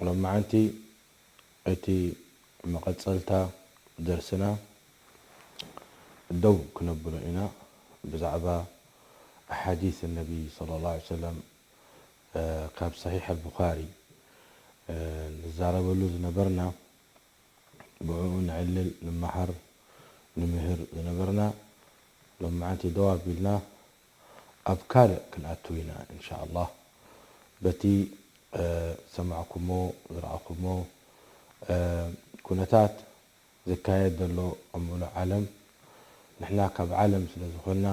ሎማዓንቲ እቲ መቐጸልታ ደርስና ደው ክነብሎ ኢና። ብዛዕባ ኣሓዲስ ነቢ ሰለላሁ ዐለይሂ ወሰለም፣ እ፣ ካብ ሰሒሕ ኣልቡኻሪ፣ እ፣ ንዛረበሉ ዝነበርና፣ ብዕኡ ንዕልል፣ ንመሃር፣ ንምህር ዝነበርና፣ ሎማዓንቲ ደው ኣቢልና ኣብ ካልእ ክንኣቱ ኢና፣ እንሻኣላህ። በቲ፣ እ፣ ዝሰማዕኩሞ፣ ዝረኣኹሞ፣ እ፣ ኩነታት ዝካየድ ዘሎ ኣብ ምሉእ ዓለም፣ ንሕና ካብ ዓለም ስለ ዝኾንና፣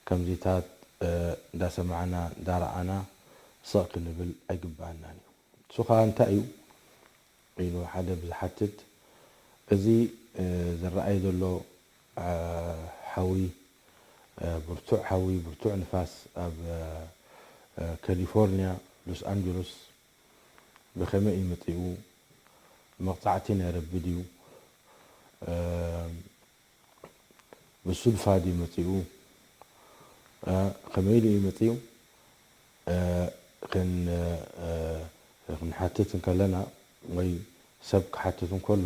ከምዚታት፣ እ፣ እንዳሰማዕና፣ እንዳረኣና ስቕ ክንብል ኣይግብኣናን እዩ። እሱ ኸኣ እንታይ እዩ? ኢሉ ሓደ ብዝሓትት፣ እዚ፣ እ፣ ዝረኣይ ዘሎ፣ እ፣ ሓዊ፣ እ፣ ብርቱዕ ሓዊ፣ ብርቱዕ ንፋስ ኣብ፣ እ፣ እ፣ ካሊፎርኒያ፣ ሎስ ኣንጀሎስ ብኸመይ እዩ መጺኡ? መቕጻዕቲ ናይ ረቢ ድዩ? እ፣ ብሱድፋ ድዩ መጺኡ? እ፣ ከመይ ኢሉ እዩ መጺኡ? እ፣ ክን-፣ እ፣ ክንሓትት እንከለና ወይ ሰብ ክሓትት እንከሎ፣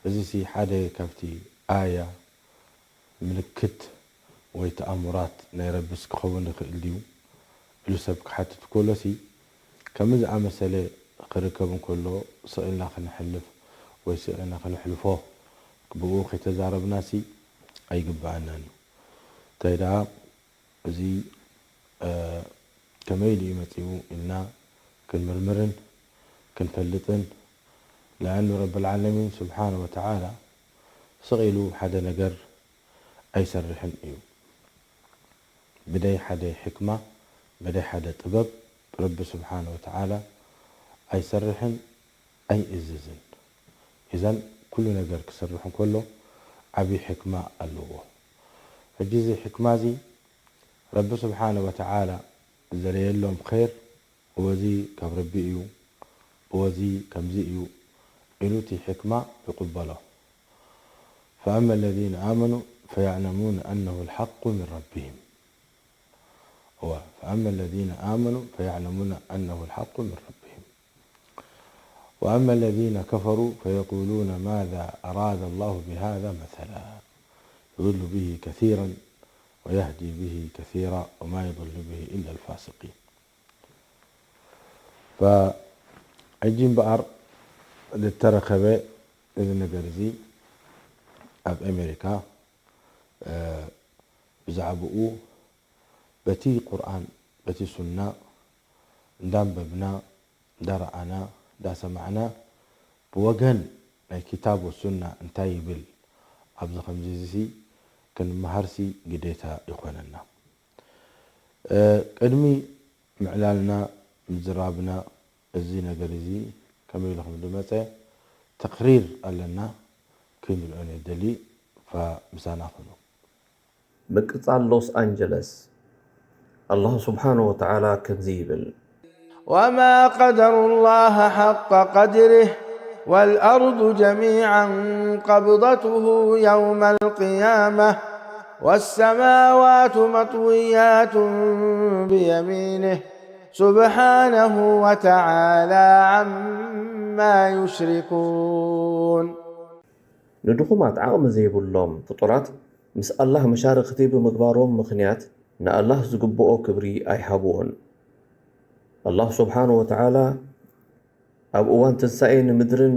እዚሲ ሓደ ካብቲ ኣያ፣ ምልክት ወይ ተኣምራት ናይ ረቢስ ክኸውን ይኽእል ድዩ? ኢሉ ሰብ ክሓትት ከሎሲ፣ ከምዚ ዝኣመሰለ ክርከብ እንከሎ፣ ስቕ ኢልና ክንሕልፍ ወይ ስቕ ኢልና ክነሕልፎ፣ ብኡ ከይተዛረብናሲ ኣይግብኣናን እዩ። እንታይ ደኣ፣ እዚ፣ እ፣ ከመይ ኢሉ እዩ መጺኡ ኢልና ክንምርምርን ክንፈልጥን፣ ለኣኑ ረብል ዓለሚን ስብሓነ ወተዓላ ስቕ ኢሉ ሓደ ነገር ኣይሰርሕን እዩ። ብደይ ሓደ ሕክማ፣ ብደይ ሓደ ጥበብ ረቢ ስብሓነ ወተዓላ ኣይሰርሕን ኣይእዝዝን። ኢዘን ኩሉ ነገር ክሰርሕ እንከሎ ዓብዪ ሕክማ ኣለዎ። ሕጂ እዚ ሕክማ እዚ ረቢ ስብሓነ ወተዓላ ዝደለየሎም ኸይር፣ እወዚ ካብ ረቢ እዩ፣ እወዚ ከምዚ እዩ ኢሉ እቲ ሕክማ ይቕበሎ። فأما الذين آمنوا فيعلمون أنه الحق من ربهم. هو فأما الذين آمنوا فيعلمون أنه الحق من ربهم. وأما الذين كفروا فيقولون ماذا أراد الله بهذا مثلا. يضل به كثيرا ويهدي به كثيرا وما يضل به إلا الفاسقين. فأجين بأر للترخبة إذا نقرزي أب أمريكا، آه، ብዛዕባኡ በቲ ቁርኣን፣ በቲ ሱና እንዳንበብና፣ እንዳረኣና፣ እንዳሰማዕና፣ ብወገን ናይ ኪታብ ወሱና እንታይ ይብል፣ ኣብዚ ከምዚ እዚ ክንመሃርሲ ግዴታ ይኾነና። እ፣ ቅድሚ ምዕላልና፣ ምዝራብና፣ እዚ ነገር እዚ ከመይ ኢሉ ከም ዝመጸ ተቕሪር ኣለና፣ ክንምልኦ ንደሊ፣ ፋ ምሳና ኩኑ። ምቅጻል ሎስ ኣንጀለስ፣ ኣላህ ስብሓነ ወተዓላ ከምዚ ይብል። وما قدروا الله حق قدره والأرض جميعا قبضته يوم القيامة والسماوات مطويات بيمينه سبحانه وتعالى عما يشركون. ንድኹማት ዓቕሚ ዘይብሎም ፍጡራት ምስ ኣላህ መሻርኽቲ ብምግባሮም ምኽንያት ንኣላህ ዝግብኦ ክብሪ ኣይሃብዎን። ኣላህ ስብሓነ ወተዓላ ኣብ እዋን ትንሳኤ ንምድርን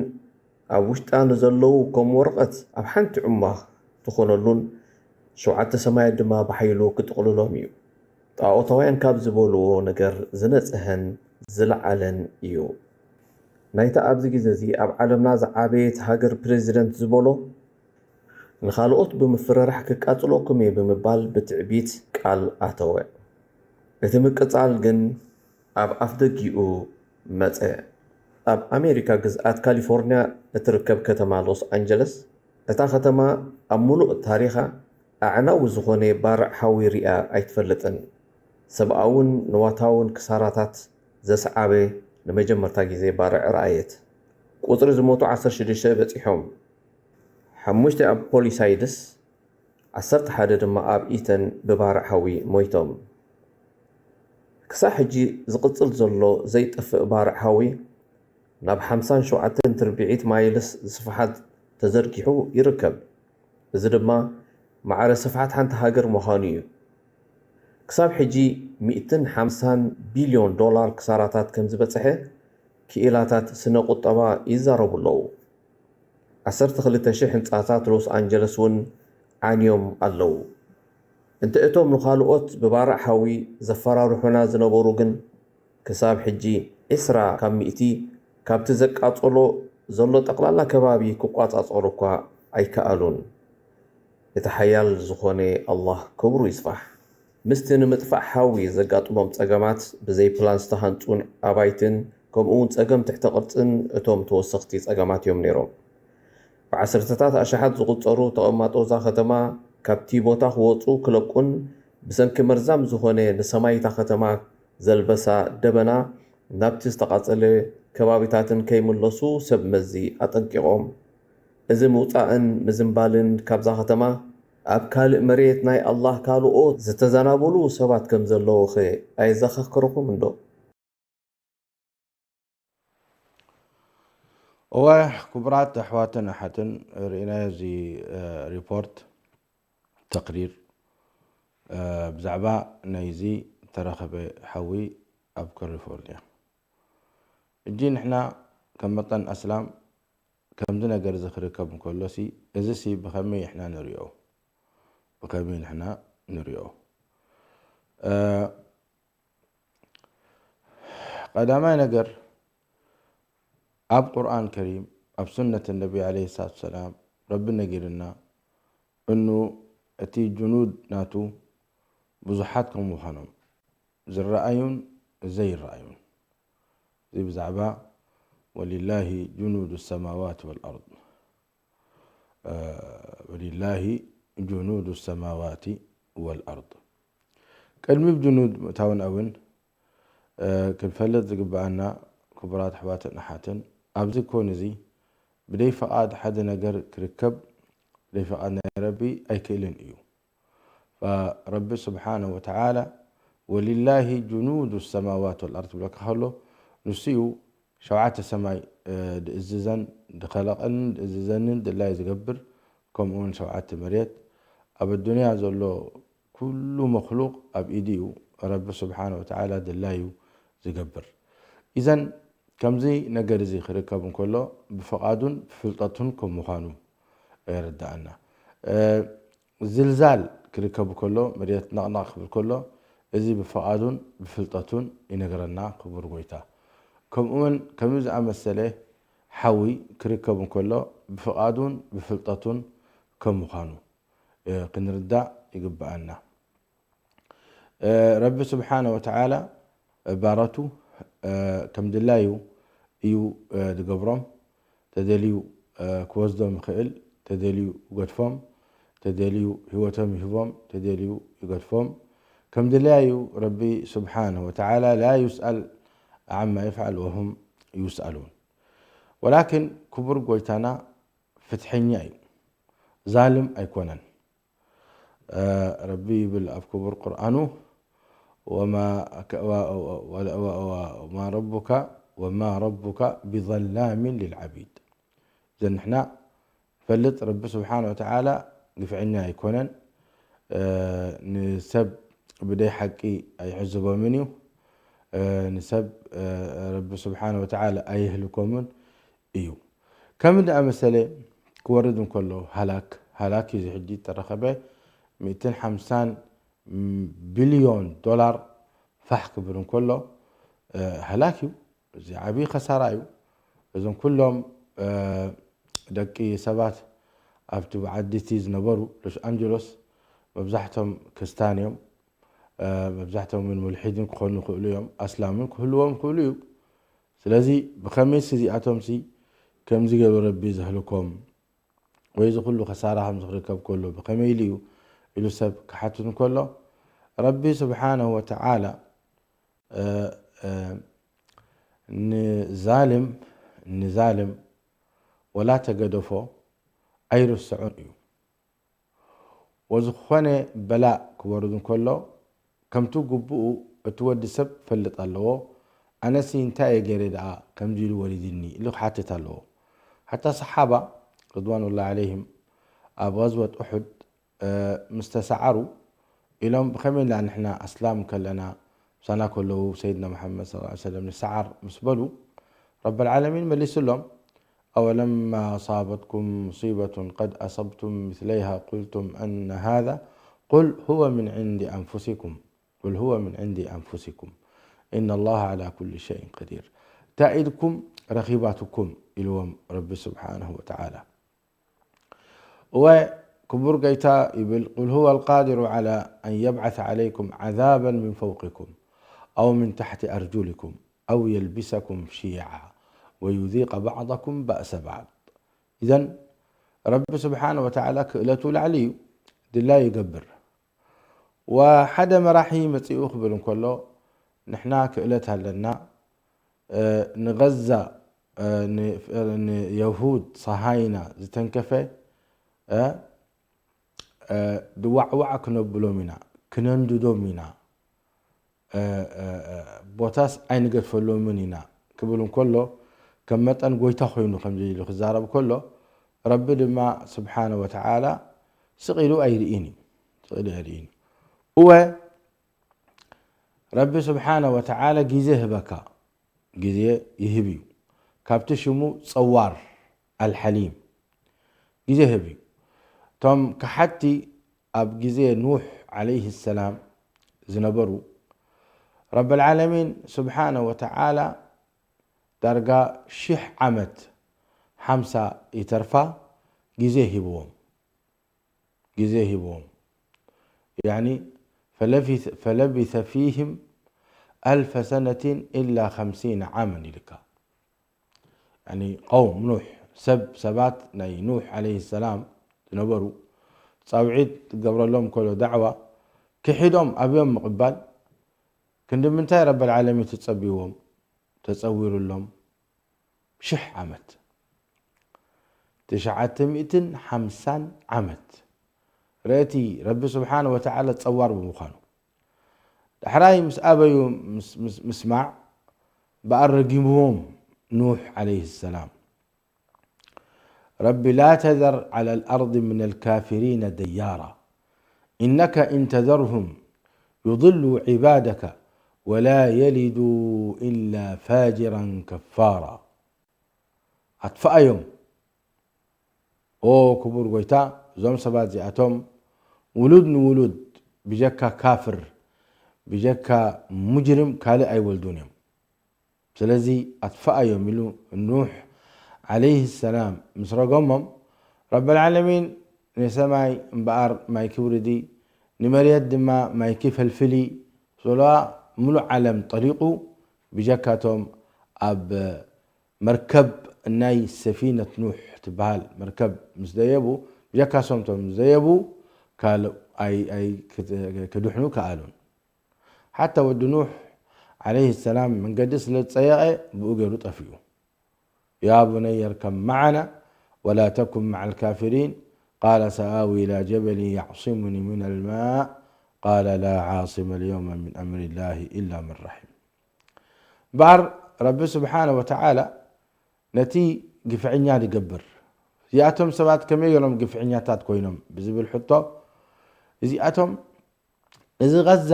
ኣብ ውሽጣ ንዘለዉ ከም ወረቐት ኣብ ሓንቲ ዑማ ትኾነሉን ሸውዓተ ሰማያት ድማ ብሓይሉ ክጥቕልሎም እዩ። ጣዖታውያን ካብ ዝበልዎ ነገር ዝነጽሀን ዝለዓለን እዩ። ናይታ ኣብዚ ግዜ እዚ ኣብ ዓለምና ዝዓበየት ሃገር ፕሬዚደንት ዝበሎ ንኻልኦት ብምፍርራሕ ክቃጽለኩም እየ ብምባል ብትዕቢት ቃል ኣተወ። እቲ ምቅጻል ግን ኣብ ኣፍደጊኡ መጸ። ኣብ ኣሜሪካ ግዝኣት ካሊፎርንያ እትርከብ ከተማ ሎስ ኣንጀለስ፣ እታ ከተማ ኣብ ምሉእ ታሪኻ ኣዕናዊ ዝኾነ ባርዕ ሓዊ ሪኣ ኣይትፈልጥን። ሰብኣውን ንዋታውን ክሳራታት ዘስዓበ ንመጀመርታ ግዜ ባርዕ ረኣየት። ቁጽሪ ዝሞቱ ዓሰርተ ሽዱሽተ በጺሖም። ሓሙሽተ ኣብ ፖሊሳይድስ፣ ዓሰርተ ሓደ ድማ ኣብ ኢተን ብባርዕ ሓዊ ሞይቶም። ክሳብ ሕጂ ዝቕጽል ዘሎ ዘይጠፍእ ባርዕ ሓዊ ናብ ሓምሳን ሸውዓተን ትርብዒት ማይልስ ስፍሓት ተዘርጊሑ ይርከብ። እዚ ድማ ማዕረ ስፍሓት ሓንቲ ሃገር ምዃኑ እዩ። ክሳብ ሕጂ ሚእትን ሓምሳን ቢልዮን ዶላር ክሳራታት ከም ዝበጽሐ ክኢላታት ስነ ቁጠባ ይዛረቡ ኣለዉ። ዓሰርተ ክልተ ሽሕ ህንጻታት ሎስ ኣንጀለስ እውን ዓንዮም ኣለዉ። እንተ እቶም ንኻልኦት ብባርዕ ሓዊ ዘፈራርሑና ዝነበሩ ግን፣ ክሳብ ሕጂ ዕስራ ካብ ሚእቲ ካብቲ ዘቃጸሎ ዘሎ ጠቕላላ ከባቢ ክቋጻጸሩ እኳ ኣይከኣሉን። እቲ ሓያል ዝኾነ ኣላህ ክብሩ ይስፋሕ። ምስቲ ንምጥፋእ ሓዊ ዘጋጥሞም ጸገማት፣ ብዘይ ፕላን ዝተሃንጹን ኣባይትን፣ ከምኡ እውን ጸገም ትሕተ ቅርጽን እቶም ተወሰኽቲ ጸገማት እዮም ነይሮም። ብዓሰርተታት ኣሽሓት ዝቑጸሩ ተቐማጦ እዛ ከተማ ካብቲ ቦታ ክወጹ ክለቁን፣ ብሰንኪ መርዛም ዝኾነ ንሰማይ እታ ከተማ ዘልበሳ ደበና ናብቲ ዝተቓጸለ ከባቢታትን ከይምለሱ ሰብ መዚ ኣጠንቂቖም። እዚ ምውጻእን ምዝንባልን ካብዛ ከተማ፣ ኣብ ካልእ መሬት ናይ ኣላህ ካልኦት ዝተዘናበሉ ሰባት ከም ዘለዉኸ ኣየዘኻኽረኹምን ዶ? እወ፣ ክቡራት ኣሕዋትን ኣሓትን፣ ርኢናዮ እዚ፣ እ፣ ሪፖርት፣ ተቕሪር፣ እ፣ ብዛዕባ ናይዚ ተረኸበ ሓዊ ኣብ ካሊፎርንያ። ሕጂ ንሕና ከም መጠን ኣስላም ከምዚ ነገር እዚ ክርከብ እንከሎሲ፣ እዚሲ ብኸመይ ንሕና ንሪኦ? ብኸመይ ንሕና ንሪኦ? እ፣ ቀዳማይ ነገር፣ ኣብ ቁርኣን ከሪም፣ ኣብ ሱነት ነቢ ዓለይሂ ሰላቱ ወሰላም፣ ረቢ ነጊርና፣ እኑ እቲ ጅኑድ ናቱ ብዙሓት ከም ምዃኖም፣ ዝረኣዩን ዘይረኣዩን። እዚ ብዛዕባ ወሊላሂ ጅኑዱ ሰማዋት ወልኣርድ። እ፣ ወሊላሂ ጅኑዱ ሰማዋቲ ወልኣርድ። ቅድሚ ብ ጅኑድ ምእታውና እውን፣ እ፣ ክንፈልጥ ዝግብኣና፣ ክቡራት ኣሕዋትን ኣሓትን፣ ኣብዚ ኮን እዚ ብደይ ፍቓድ ሓደ ነገር ክርከብ ብደይ ፍቓድ ናይ ረቢ ኣይክእልን እዩ። ረቢ ስብሓነ ወተዓላ፣ ወሊላሂ ጅኑዱ ሰማዋት ወልኣርድ ትብለካ ከሎ፣ ንሱ እዩ ሸውዓተ ሰማይ፣ እ፣ ድእዝዘን፣ ድኸለቐንን ድእዝዘንን ድላዩ ዝገብር፣ ከምኡውን ሸውዓተ መሬት። ኣብ ኣዱንያ ዘሎ ኩሉ መኽሉቕ ኣብ ኢዱ እዩ። ረቢ ስብሓነ ወተዓላ ድላዩ ዝገብር። ኢዘን ከምዚ ነገር እዚ ክርከብ እንከሎ፣ ብፍቓዱን ብፍልጠቱን ከም ምዃኑ የረድኣና። እ፣ ዝልዛል ክርከብ ከሎ፣ መሬት ነቕነቕ ክብል ከሎ፣ እዚ ብፍቓዱን ብፍልጠቱን ይነግረና ክቡር ጎይታ። ከምኡውን ከምዚ ዝኣመሰለ ሓዊ ክርከብ እንከሎ፣ ብፍቓዱን ብፍልጠቱን ከም ምዃኑ፣ እ፣ ክንርዳእ ይግብኣና። እ፣ ረቢ ስብሓነ ወተዓላ ባሮቱ፣ እ፣ ከም ድላዩ እዩ፣ እ፣ ዝገብሮም። ተደልዩ፣ እ፣ ክወስዶም ይኽእል፣ ተደልዩ ይገድፎም፣ ተደልዩ ህይወቶም ይህቦም፣ ተደልዩ ይገድፎም። ከም ድላዩ ረቢ ስብሓነ ወተዓላ ላ ዩስኣል ዓማ የፍዓል ወሁም ዩስኣሉን። ወላኪን ክቡር ጎይታና ፍትሐኛ እዩ፣ ዛልም ኣይኮነን። እ፣ ረቢ ይብል ኣብ ክቡር ቁርኣኑ፣ ወማ፣ ወ-፣ ወ-፣ ወ-፣ ወ-፣ ወማ ረቡካ፣ ወማ ረቡካ ቢዘላሚን ሊልዓቢድ። እዘን ንሕና ፈልጥ፣ ረቢ ስብሓነ ወተዓላ ግፍዐኛ ኣይኮነን። እ፣ ንሰብ ብደይ ሓቂ ኣይዕዝቦምን እዩ። እ፣ ንሰብ፣ እ፣ ረቢ ስብሓነ ወተዓላ ኣይህልኮምን እዩ። ከም ዝኣመሰለ ክወርድ እንከሎ ሃላክ፣ ሃላክ እዩ። እዚ ሕጂ እተረኸበ ሚእትን ሓምሳን ቢልዮን ዶላር ፋሕ ክብል እንከሎ፣ እ፣ ሃላክ እዩ። እዚ ዓብዪ ከሳራ እዩ። እዞም ኩሎም፣ እ፣ ደቂ ሰባት ኣብቲ ብዓዲቲ ዝነበሩ ሎስ ኣንጀሎስ መብዛሕቶም ክርስታን እዮም። እ፣ መብዛሕቶም እውን ሙልሒድን ክኾኑ ይኽእሉ እዮም፣ ኣስላምን ክህልዎም ይኽእሉ እዩ። ስለዚ ብኸመይሲ እዚኣቶምሲ ከምዚ ገይሩ ረቢ ዘህልኮም ወይ እዚ ኩሉ ከሳራ ከምዚ ክርከብ ከሎ ብኸመይ ኢሉ እዩ ኢሉ ሰብ ክሓትት እንከሎ፣ ረቢ ስብሓነሁ ወተዓላ፣ እ፣ እ፣ ንዛልም፣ ንዛልም ወላ ተገደፎ ኣይርስዖን እዩ። ወዝኾነ በላእ ክወርድ እንከሎ፣ ከምቲ ግቡኡ እቲ ወዲ ሰብ ክፈልጥ ኣለዎ። ኣነሲ እንታይ እየ ገይረ ደኣ ከምዚ ኢሉ ወሪድኒ ኢሉ ክሓትት ኣለዎ። ሓታ ሰሓባ ርድዋኑላሂ ዓለይሂም ኣብ ገዝወት ኡሑድ፣ እ፣ ምስ ተሰዓሩ ኢሎም፣ ብኸመይ ኢልና ንሕና ኣስላም ከለና ምሳና ከለዉ ሰይድና መሓመድ ሰለላሁ ዐለይሂ ወሰለም ንሰዓር ምስ በሉ፣ ረበል ዓለሚን መሊሱሎም፣ أولما أصابتكم مصيبة قد أصبتم مثليها قلتم أنى هذا قل هو من عند أنفسكم قل هو من عند أنفسكم إن الله على كل شيء قدير። እንታይ ኢድኩም ረኺባትኩም ኢልዎም ረቢ ስብሓነሁ ወተዓላ። እወ ክቡር ጎይታ ይብል፣ قل هو القادر على أن يبعث عليكم عذابا من فوقكم أو من تحت أرجلكم أو يلبسكم شيعا ويذيق بعضكم بأس بعض. ኢዘን ረቢ ስብሓነ ወተዓላ ክእለቱ ላዕሊ እዩ፣ ድላዩ ይገብር። ወሓደ መራሒ መጺኡ ክብል እንከሎ፣ ንሕና ክእለት ኣለና፣ እ፣ ንገዛ፣ እ፣ ን-፣ ንየሁድ ሰሃይና ዝተንከፈ፣ እ፣ እ፣ ድዋዕዋዕ ክነብሎም ኢና፣ ክነንድዶም ኢና፣ እ፣ እ፣ እ፣ ቦታስ ኣይንገድፈሎምን ኢና ክብል እንከሎ፣ ከም መጠን ጎይታ ኮይኑ ከምዚ ኢሉ ክዛረብ ከሎ፣ ረቢ ድማ ስብሓነ ወተዓላ ስቕ ኢሉ ኣይርእን እዩ። ስቕ ኢሉ ኣይርእን እዩ። እወ፣ ረቢ ስብሓነ ወተዓላ ግዜ ህበካ፣ ግዜ ይህብ እዩ። ካብቲ ሽሙ ጸዋር ኣልሓሊም ግዜ ህብ እዩ። እቶም ከሓድቲ ኣብ ግዜ ኑሕ ዓለይሂ ሰላም ዝነበሩ፣ ረበል ዓለሚን ስብሓነ ወተዓላ ዳርጋ ሽሕ ዓመት ሓምሳ ይተርፋ ግዜ ሂብዎም። ግዜ ሂብዎም። ያኒ ፈለፊት-፣ ፈለቢሰ ፊህም ኣልፈ ሰነቲን ኢላ ኸምሲነ ዓመን ኢልካ። ያኒ ቀውም ኑሕ፣ ሰብ፣ ሰባት ናይ ኑሕ ዓለይሂ ሰላም ዝነበሩ፣ ጻውዒት ክገብረሎም ከሎ ዳዕዋ ክሒዶም ኣብዮም ምቕባል፣ ክንዲ ምንታይ ረበል ዓለሚን ተጸብይዎም፣ ተጸዊሩሎም? ሽሕ ዓመት፣ ትሽዓተ ሚእትን ሓምሳን ዓመት። ርእቲ ረቢ ስብሓነ ወተዓላ ጸዋር ብምዃኑ። ዳሕራይ ምስ ኣበዩ ምስ-፣ ምስ-፣ ምስማዕ በኣር ረጊምዎም ኑሕ ዓለይሂ ሰላም። رب لا تذر على الأرض من الكافرين ديارا إنك إن تذرهم يضلوا عبادك ولا يلدوا إلا فاجرا كفارا. ኣጥፍኣዮም። ኦ ክቡር ጎይታ፣ እዞም ሰባት እዚኣቶም ውሉድ ንውሉድ ብጀካ ካፍር፣ ብጀካ ሙጅሪም ካልእ ኣይወልዱን እዮም። ስለዚ ኣጥፍኣዮም ኢሉ ኑሕ ዓለይሂ ሰላም ምስ ረገሞም፣ ረበል ዓለሚን ንሰማይ እምበኣር ማይ ክብርዲ፣ ንመሬት ድማ ማይ ክፈልፍሊ፣ ሶሎዋ ምሉእ ዓለም ጠሊቑ፣ ብጀካቶም ኣብ መርከብ ናይ ሰፊነት ኑሕ ትበሃል መርከብ ምስ ደየቡ፣ ብጀካ ሶምቶም ምስ ደየቡ፣ ካልእ ኣይ-፣ ኣይ-፣ ክድ-፣ ክድሕኑ ከኣሉን። ሓታ ወዲ ኑሕ ዓለይሂ ሰላም መንገዲ ስለ ዝጸየቐ ብኡ ገይሩ ጠፊኡ። يا بني اركب معنا ولا تكن مع الكافرين قال سآوي إلى جبل يعصمني من الماء قال لا عاصم اليوم من أمر الله إلا من رحم. እምበኣር ረቢ ስብሓነ ወተዓላ ነቲ ግፍዐኛ ዝገብር፣ እዚኣቶም ሰባት ከመይ ገይሮም ግፍዐኛታት ኮይኖም ብዝብል ሕቶ፣ እዚኣቶም፣ እዚ ቐዛ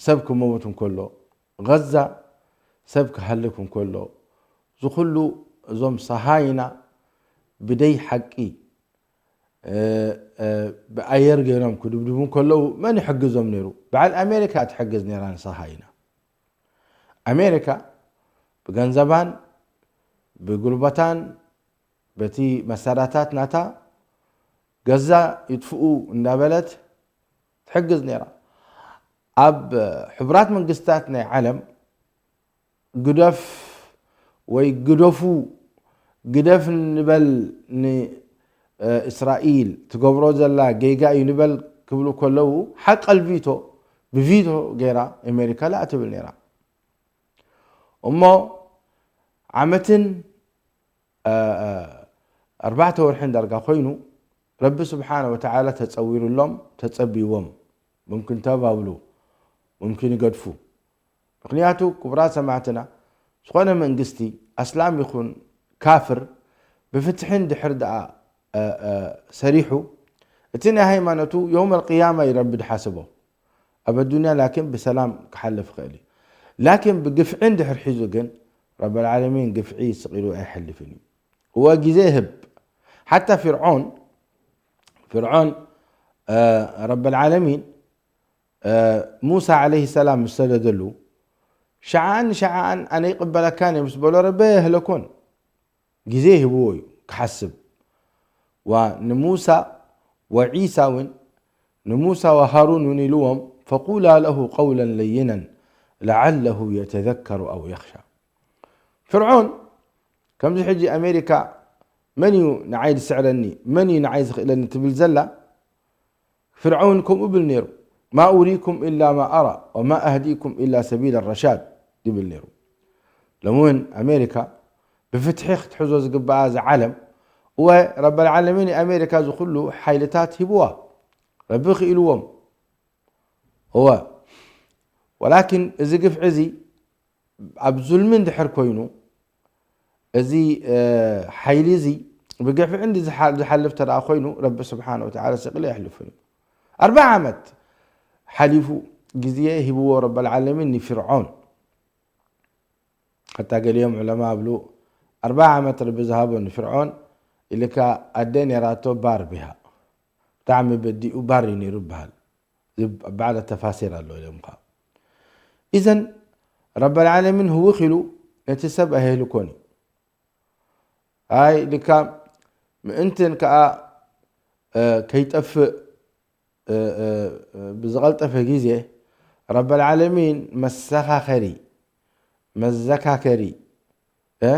ሰብ ክመውት እንከሎ፣ ቐዛ ሰብ ክሃልክ እንከሎ፣ እዚ ኩሉ እዞም ሰሃይና ብደይ ሓቂ፣ እ፣ እ፣ ብኣየር ገይሮም ክድብድቡ እንከለዉ መን ይሕግዞም ነይሩ? በዓል ኣሜሪካ ትሕግዝ ነይራ ንሰሃይና። ኣሜሪካ ብገንዘባን ብጉልበታን በቲ መሳርያታት ናታ ገዛ ይጥፍኡ እንዳበለት ትሕግዝ ነይራ። ኣብ ሕቡራት መንግስታት ናይ ዓለም ግደፍ ወይ ግደፉ፣ ግደፍ ንበል ን-፣ እ፣ እስራኤል ትገብሮ ዘላ ጌጋ እዩ ንበል ክብሉ ከለዉ ሓቀል ቪቶ ብቪቶ ገይራ ኣሜሪካ ላእ ትብል ነይራ። እሞ ዓመትን፣ እ፣ እ፣ ኣርባዕተ ወርሕን ዳርጋ ኮይኑ ረቢ ስብሓነ ወተዓላ ተጸዊሩሎም፣ ተጸብይዎም። ሙምኪን ተባብሉ፣ ሙምኪን ይገድፉ። ምኽንያቱ ክቡራት ሰማዕትና፣ ዝኾነ መንግስቲ ኣስላም ይኹን ካፍር ብፍትሒ እንድሕር ደኣ፣ እ፣ እ፣ ሰሪሑ፣ እቲ ናይ ሃይማኖቱ የውመል ቅያማ እዩ ረቢ ድሓስቦ። ኣብ ኣዱንያ ላኪን ብሰላም ክሓልፍ ይኽእል እዩ። ላኪን ብግፍዒ እንድሕር ሒዙ ግን ረበል ዓለሚን ግፍዒ ስቕ ኢሉ ኣይሓልፍን እዩ። እወ ግዜ ይህብ። ሓታ ፍርዖን፣ ፍርዖን፣ እ፣ ረበል ዓለሚን፣ እ፣ ሙሳ ዓለይሂ ሰላም ምስ ሰደደሉ፣ ሸዓን ሸዓን ኣነ ይቕበለካን እየ ምስ በሎ ረቢ ኣየህለኮን። ግዜ ይህብዎ እዩ ክሓስብ። ዋ ንሙሳ ወዒሳ እውን፣ ንሙሳ ወሃሩን እውን ኢልዎም፣ ፈቁላ ለሁ ቀውለን ለይነን ለዓለሁ የተዘከሩ ኣው የኽሻ። ፍርዖን ከምዚ ሕጂ ኣሜሪካ መን እዩ ንዓይ ዝስዕረኒ፣ መን እዩ ንዓይ ዝኽእለኒ ትብል ዘላ፣ ፍርዖን ከምኡ ብል ነይሩ፣ ማ ኡሪኩም ኢላ ማ ኣራ ወማ ኣህዲኩም ኢላ ሰቢል ረሻድ ይብል ነይሩ። ሎሚ እውን ኣሜሪካ ብፍትሒ ክትሕዞ ዝግብኣ እዛ ዓለም፣ እወ ረበል ዓለሚን ንኣሜሪካ እዚ ኩሉ ሓይልታት ሂብዋ፣ ረቢ ክኢልዎም። እወ ወላኪን እዚ ግፍዒ እዚ ኣብ ዙልሚ እንድሕር ኮይኑ፣ እዚ፣ እ፣ ሓይሊ እዚ ብግፍዒ እንዲ ዝሓ-፣ ዝሓልፍ ተደኣ ኮይኑ፣ ረቢ ስብሓነ ወተዓላ ስቕ ኢሉ ኣየሕልፎን እዩ። ኣርብዓ ዓመት ሓሊፉ ግዜ ሂብዎ ረበል ዓለሚን ንፍርዖን። ሓታ ገሊኦም ዑለማ ኣብሉ፣ ኣርብዓ ዓመት ረቢ ዝሃቦ ንፍርዖን፣ ኢልካ ኣደ ነይራቶ ባር ቢሃ። ብጣዕሚ በዲኡ ባር እዩ ነይሩ ይበሃል። ዝብ-፣ ባዕለ ተፋሲር ኣሎ ኢሎም ከኣ። ኢዘን ረበል ዓለሚን ህውኽ ኢሉ ነቲ ሰብ ኣየህልኮን እዩ። ኣይ ልካ ምእንትን ከኣ፣ እ፣ ከይጠፍእ፣ እ፣ እ፣ እ፣ ብዝቐልጠፈ ግዜ ረበል ዓለሚን መሰኻኸሪ፣ መዘካከሪ፣ እ፣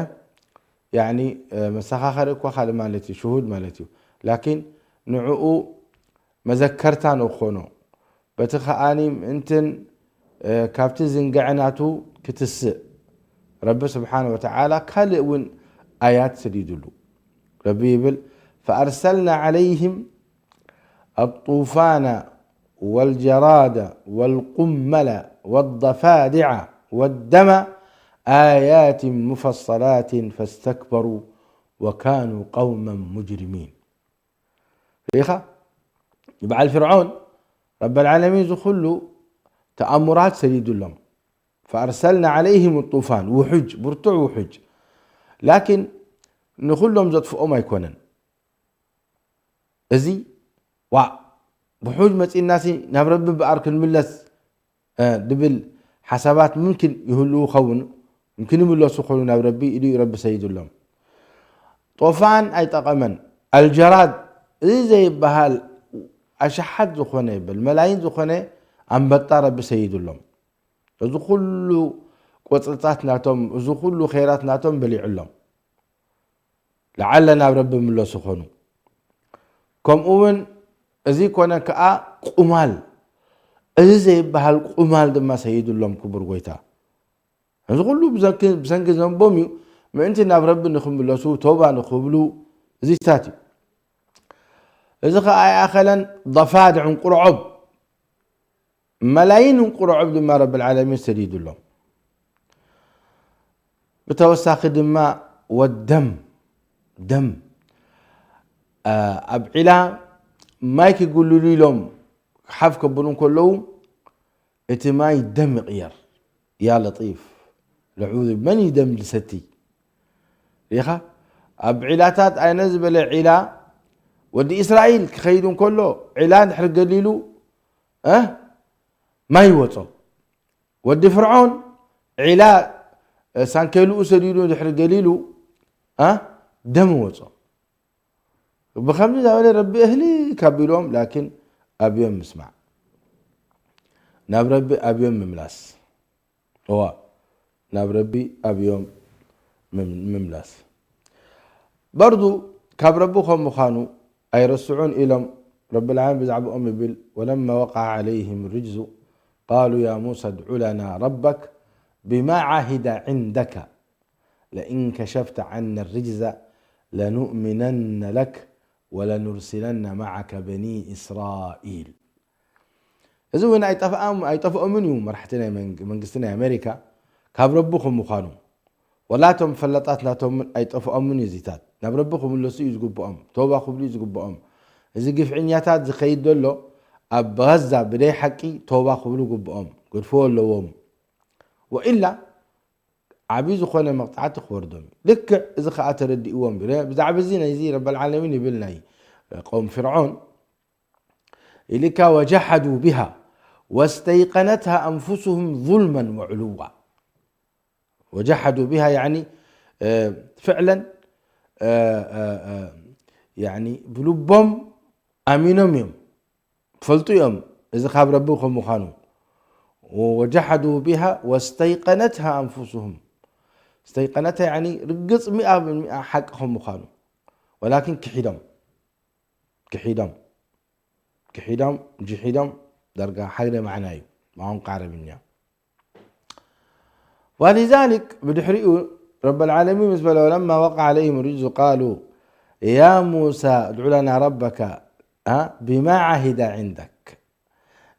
ያኒ፣ እ፣ መሰኻኸሪ እኳ ካልእ ማለት እዩ፣ ሽሁድ ማለት እዩ። ላኪን ንዕኡ መዘከርታ ንኾኖ። በቲ ከኣኒ ምእንትን፣ እ፣ ካብቲ ዝንግዐ ናቱ ክትስእ ረቢ ስብሓነ ወተዓላ ካልእ እውን ኣያት ሰዲዱሉ። ረቢ ይብል፣ ፈኣርሰልና ዓለይህም ኣጡፋነ ወልጀራደ ወልቁመለ ወደፋዲዐ ወደመ ኣያትን ሙፈሰላትን ፈስተክበሩ ወካኑ ቀውመን ሙጅሪሚን። ርኢኻ? ንበዓል ፍርዖን ረበል ዓለሚን እዚ ኩሉ ተኣምራት ሰዲዱሎም። ፈኣርሰልና ዓለይህም ጡፋን፣ ውሑጅ፣ ብርቱዕ ውሑጅ። ላኪን ንኹሎም ዘጥፍኦም ኣይኮነን። እዚ፣ ዋእ፣ ውሑጅ መጺእናሲ ናብ ረቢ እምበኣር ክንምለስ፣ እ፣ ድብል ሓሳባት ሙምኪን ይህልዉ ኸውን፣ ሙምኪን ይምለሱ ኾኑ ናብ ረቢ፣ ኢሉ እዩ ረቢ ሰይዱሎም። ጦፋን ኣይጠቐመን። ኣልጀራድ፣ እዚ ዘይበሃል ኣሽሓት ዝኾነ ይበል፣ መላይን ዝኾነ ኣንበጣ ረቢ ሰይዱሎም። እዚ ኩሉ ቆጽልታት ናቶም፣ እዚ ኩሉ ኸይራት ናቶም በሊዑሎም። ለዓለ ናብ ረቢ ምለሱ ኾኑ። ከምኡ እውን እዚ ኮነ ከኣ ቁማል፣ እዚ ዘይበሃል ቁማል ድማ ሰይዱሎም ክቡር ጎይታ። እዚ ኩሉ ብሰንኪ፣ ብሰንኪ ዘንቦም እዩ፣ ምእንቲ ናብ ረቢ ንኽምለሱ፣ ተውባ ንኽብሉ፣ እዚታት እዩ። እዚ ኸኣ ኣይኣኸለን፣ ضفادع፣ እንቁርዖብ፣ መላይን እንቁርዖብ ድማ ረብል ዓለሚን ሰዲዱሎም። ብተወሳኺ ድማ ወደም፣ ደም፣ አ፣ ኣብ ዒላ ማይ ክጉልሉ ኢሎም ሓፍ ከብሉ እንከለዉ፣ እቲ ማይ ደም ይቕየር። ያ ለጢፍ፣ ለዑዙ፣ መን እዩ ደም ዝሰቲ? ሪኻ? ኣብ ዒላታት ኣይነ ዝበለ ዒላ፣ ወዲ እስራኤል ክኸይድ እንከሎ፣ ዒላ እንድሕር ገሊሉ፣ እ፣ ማይ ይወጾ። ወዲ ፍርዖን ዒላ፣ እ፣ ሳንኬልኡ ሰዲዱ እንድሕር ገሊሉ፣ እ፣ ደም ይወጾ። ብኸምዚ እናበለ ረቢ እህሊ ካብ ኢሎም፣ ላኪን ኣብዮም ምስማዕ። ናብ ረቢ ኣብዮም ምምላስ። እዋ፣ ናብ ረቢ ኣብዮም ምም-፣ ምምላስ። በርዱ ካብ ረቢ ከም ምዃኑ ኣይረስዑን ኢሎም ረቢ ልዓለሚን ብዛዕባኦም ይብል፣ ወለማ ወቀዐ ዐለይህም ርጅዙ ቃሉ ያ ሙሳ ድዑ ለና ረበክ ብማ ዓሂደ ዕንደከ ለኢን ከሸፍተ ዓና ርጅዘ ለኑእሚነነ ለክ ወለኑርሲለነ መዓከ በኒ እስራኢል። እዚ እውን ኣይጠፍኣም-፣ ኣይጠፍኦምን እዩ። መራሕቲ ናይ መንግ-፣ መንግስቲ ናይ ኣሜሪካ ካብ ረቢ ከም ምዃኑ፣ ወላ እቶም ፈላጣት ናቶም እውን ኣይጠፍኦምን እዩ። እዚታት ናብ ረቢ ክምለሱ እዩ ዝግብኦም፣ ተውባ ክብሉ እዩ ዝግብኦም። እዚ ግፍዕኛታት ዝኸይድ ዘሎ ኣብ ጋዛ ብደይ ሓቂ ተውባ ክብሉ ግብኦም፣ ገድፍዎ ኣለዎም። ወኢላ ዓብዪ ዝኾነ መቕጻዕቲ ክወርዶም እዩ። ልክዕ እዚ ኸኣ ተረዲእዎም እዩ። ብዛዕባ እዚ ናይዚ ረበል ዓለሚን ይብል ናይ ቀውም ፍርዖን ኢልካ፣ وجحدوا بها واستيقنتها أنفسهم ظلما وعلوا. وجحدوا بها يعني፣ እ፣ ፍዕለን፣ እ፣ እ፣ እ፣ ያኒ ብልቦም ኣሚኖም እዮም፣ ፈልጡ እዮም እዚ ካብ ረቢ ከም ምዃኑ። وجحدوا بها واستيقنتها أنفسهم. استيقنتها يعني ርግጽ ሚኣ ብሚኣ ሓቂ ከም ምዃኑ። ወላኪን ክሒዶም፣ ክሒዶም፣ ክሒዶም፣ ጅሒዶም ዳርጋ ሓደ ማዕና እዩ ብቋንቋ ዓረብኛ። ولذلك ብድሕሪኡ ረበል ዓለሚን ምስ በለ፣ ولما وقع عليهم الرجز قالوا يا موسى ادع لنا ربك، ها، بما عهد عندك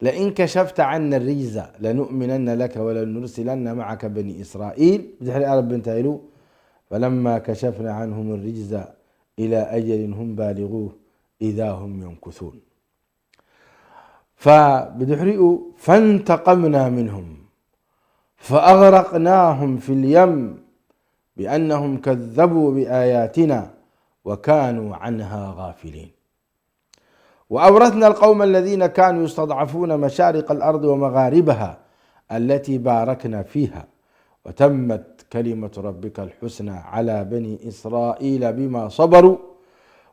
لئن كشفت عنا الرجز لنؤمنن لك ولنرسلن معك بني إسرائيل. ብድሕሪኣ ረቢ እንታይ ኢሉ? فلما كشفنا عنهم الرجز إلى أجل هم بالغوه إذا هم ينكثون. فብድሕሪኡ فانتقمنا منهم فأغرقناهم في اليم بأنهم كذبوا بآياتنا وكانوا عنها غافلين. وأورثنا القوم الذين كانوا يستضعفون مشارق الأرض ومغاربها التي باركنا فيها وتمت كلمة ربك الحسنى على بني إسرائيل بما صبروا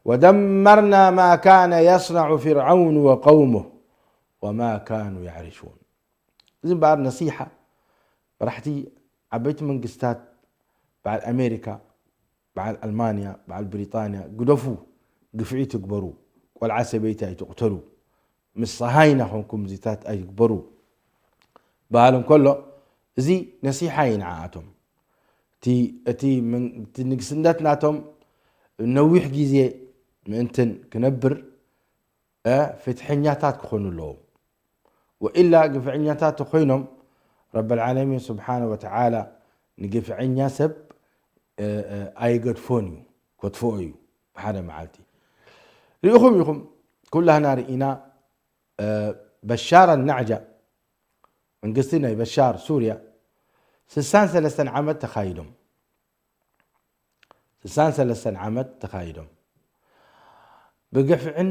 ودمرنا ما كان يصنع فرعون وقومه وما كانوا يعرشون. እዚ እምበኣር ነሲሓ መራሕቲ ዓበይቲ መንግስታት፣ በዓል ኣሜሪካ፣ በዓል ኣልማንያ፣ በዓል ብሪጣንያ፣ ግደፉ፣ ግፍዒ ትግበሩ፣ ቆልዓ ሰበይቲ ኣይትቕተሉ፣ ምስ ሰሃይና ኮንኩም እዚታት ኣይትግበሩ በሃል እንከሎ፣ እዚ ነሲሓ እዩ ንዓኣቶም። እቲ፣ እቲ ምን-፣ እቲ ንግስነት ናቶም ነዊሕ ግዜ ምእንትን ክነብር፣ እ፣ ፍትሐኛታት ክኾኑ ኣለዎም። ወኢላ ግፍዐኛታት ተኾይኖም፣ ረበል ዓለሚን ስብሓነ ወተዓላ ንግፍዐኛ ሰብ፣ እ፣ እ፣ ኣይገድፎን እዩ፣ ከጥፍኦ እዩ ብሓደ መዓልቲ። ርኢኹም ኢኹም፣ ኩላህና ርኢና፣ እ፣ በሻር ኣልናዕጃ፣ መንግስቲ ናይ በሻር ሱርያ፣ ስሳን ሰለስተን ዓመት ተኻይዶም። ስሳን ሰለስተን ዓመት ተኻይዶም። ብግፍዕን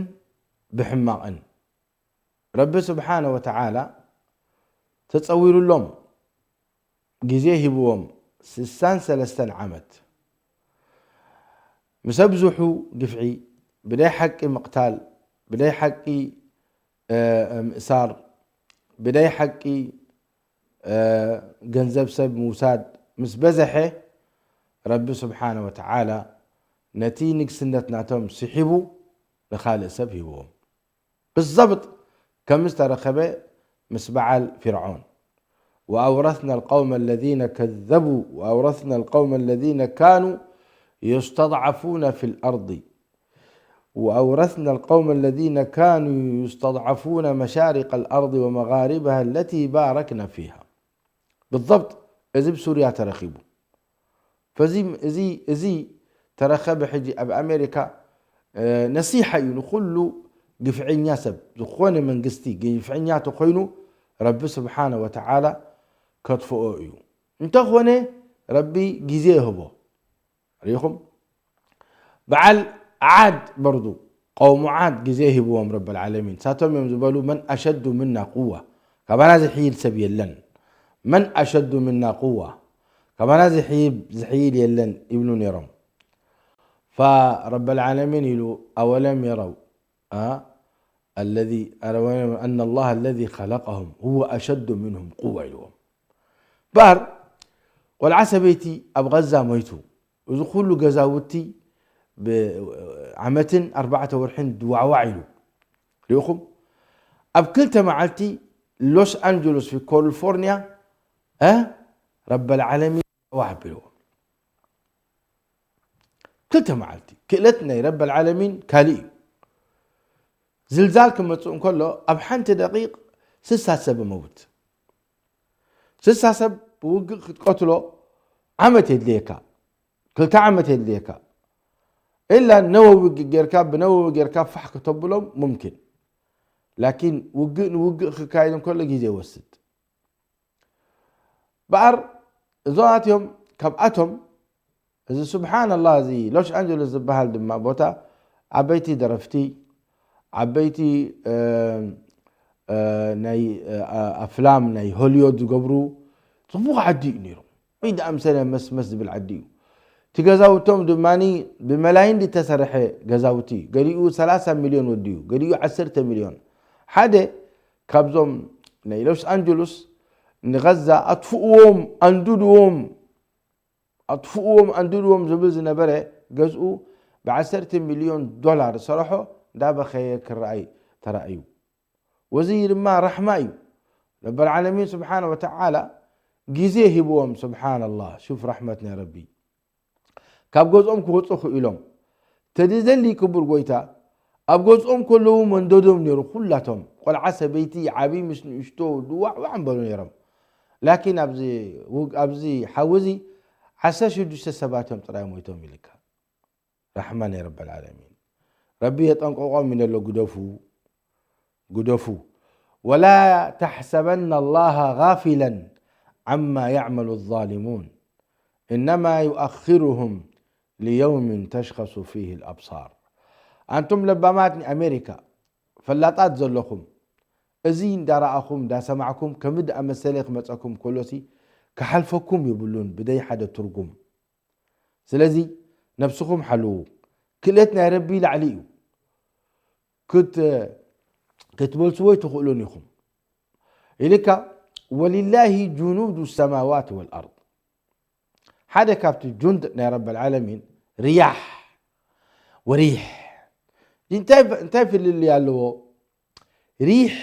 ብሕማቕን። ረቢ ስብሓነ ወተዓላ ተጸዊሩሎም፣ ግዜ ሂብዎም፣ ስሳን ሰለስተን ዓመት። ምስ ኣብዝሑ ግፍዒ፣ ብደይ ሓቂ ምቕታል፣ ብደይ ሓቂ፣ እ፣ ምእሳር፣ ብደይ ሓቂ፣ እ፣ ገንዘብ ሰብ ምውሳድ ምስ በዝሐ፣ ረቢ ስብሓነ ወተዓላ ነቲ ንግስነት ናቶም ስሒቡ ንኻልእ ሰብ ሂብዎም። ብዘብጥ ከም ዝተረኸበ ምስ በዓል ፊርዖን። وأورثنا القوم الذين كذبوا وأورثنا القوم الذين كانوا يستضعفون في الأرض وأورثنا القوم الذين كانوا يستضعفون مشارق الأرض ومغاربها التي باركنا فيها. بالضبط، እዚ ብሱርያ ተረኺቡ። ፈዚ፣ እዚ፣ እዚ ተረኸበ። ሕጂ ኣብ ኣሜሪካ፣ እ፣ ነሲሓ እዩ ንኹሉ ግፍዐኛ ሰብ፣ ዝኾነ መንግስቲ ግፍዐኛ ተኾይኑ፣ ረቢ ስብሓነ ወተዓላ ከጥፍኦ እዩ። እንተኾነ፣ ረቢ ግዜ ይህቦ። ርኢኹም? በዓል ዓድ በርዱ፣ ቀውሙ ዓድ ግዜ ሂብዎም ረበል ዓለሚን። ሳቶም እዮም ዝበሉ፣ "መን ኣሸዱ ምና ቁዋ?" ካባና ዝሕይል ሰብ የለን። "መን ኣሸዱ ምና ቁዋ?" ካባና ዝሕይብ-፣ ዝሕይል የለን ይብሉ ነይሮም። ፈረበል ዓለሚን ኢሉ፣ "ኣወለም የረው፣ ኣ፣ ኣለዚ፣ ኣነ-፣ ኣነ ኣላህ ኣለዚ ኸለቀሁም ሁወ ኣሸዱ ምንሁም ቁዋ" ኢልዎም። ባር ቆልዓ ሰበይቲ ኣብ ቐዛ ሞይቱ፣ እዚ ኩሉ ገዛውቲ ብዓመትን ኣርባዕተ ወርሕን ድዋዕዋዕ ኢሉ ርኢኹም። ኣብ ክልተ መዓልቲ ሎስ ኣንጀሎስ ፊ ካሊፎርኒያ፣ እ፣ ረበል ዓለሚን ዋዕ ኣቢልዎ። ክልተ መዓልቲ። ክእለት ናይ ረበል ዓለሚን ካልእ እዩ። ዝልዛል ክመጽእ እንከሎ፣ ኣብ ሓንቲ ደቂቕ ስሳ ሰብ መውት። ስሳ ሰብ ብውግእ ክትቀትሎ ዓመት የድልየካ፣ ክልተ ዓመት የድልየካ። ኢላ ነወዊ ጌርካ፣ ብነወዊ ጌርካ ፋሕ ክተብሎም ሙምኪን። ላኪን ውግእ ንውግእ ክካየድ እንከሎ ግዜ ይወስድ። በኣር እዞኣት እዮም። ካብኣቶም እዚ ስብሓንላህ፣ እዚ ሎስ ኣንጀለስ ዝበሃል ድማ ቦታ ዓበይቲ ደረፍቲ፣ ዓበይቲ፣ እ፣ እ፣ ናይ፣ እ፣ ኣፍላም ናይ ሆሊዮድ ዝገብሩ ጽቡቕ ዓዲ እዩ ነይሩ። ወይ ደኣምሰለ መስመስ ዝብል ዓዲ እዩ። እቲ ገዛውቶም ድማ ብመላይን ዝተሰርሐ ገዛውቲ እዩ። ገሊኡ ሰላሳ ሚልዮን ወዲኡ፣ ገሊኡ ዓሰርተ ሚልዮን። ሓደ ካብዞም ናይ ሎስ ኣንጀለስ ንገዛ ኣጥፍእዎም፣ ኣንድድዎም፣ ኣጥፍእዎም፣ ኣንድድዎም ዝብል ዝነበረ ገዝኡ ብዓሰርተ ሚልዮን ዶላር ዝሰርሖ እንዳበኸየ ክረኣይ ተራእዩ። ወዚ ድማ ራሕማ እዩ። ረበል ዓለሚን ስብሓነ ወተዓላ ግዜ ሂብዎም። ስብሓንላህ፣ ሹፍ ራሕመት ናይ ረቢ። ካብ ገዝኦም ክወፁ ክኢሎም። ተድዘሊ ክቡር ጎይታ ኣብ ገዝኦም ከለዉ መንደዶም ነይሩ። ኩላቶም ቆልዓ፣ ሰበይቲ፣ ዓብዪ ምስ ንእሽቶ ድዋዕዋዕ እምበሉ ነይሮም። ላኪን ኣብዚ ውግ-፣ ኣብዚ ሓዊ እዚ ዓሰርተ ሽዱሽተ ሰባት እዮም ጥራይ ሞይቶም ኢልካ። ራሕማ ናይ ረበል ዓለሚን። ረቢ የጠንቀቆም ኢለ ኣሎ፣ ግደፉ፣ ግደፉ። ولا تحسبن الله غافلا عما يعمل الظالمون إنما يؤخرهم ليوم تشخص فيه الأبصار. ኣንቱም ለባማት ንኣሜሪካ ፈላጣት ዘለኹም፣ እዚ እንዳረኣኹም እንዳሰማዕኩም ከምዚ ዝኣመሰለ ክመፀኩም ከሎሲ ክሓልፈኩም የብሉን ብደይ ሓደ ትርጉም። ስለዚ ነብስኹም ሓልዉ። ክእለት ናይ ረቢ ላዕሊ እዩ። ክት-፣ ክትመልስዎ ኣይትኽእሉን ኢኹም። ኢልካ ወሊላሂ ጁኑዱ ሰማዋት ወልኣርድ። ሓደ ካብቲ ጁንድ ናይ ረበል ዓለሚን ሪያሕ ወሪሕ። እንታይ፣ እንታይ ፍልልይ ኣለዎ? ሪሕ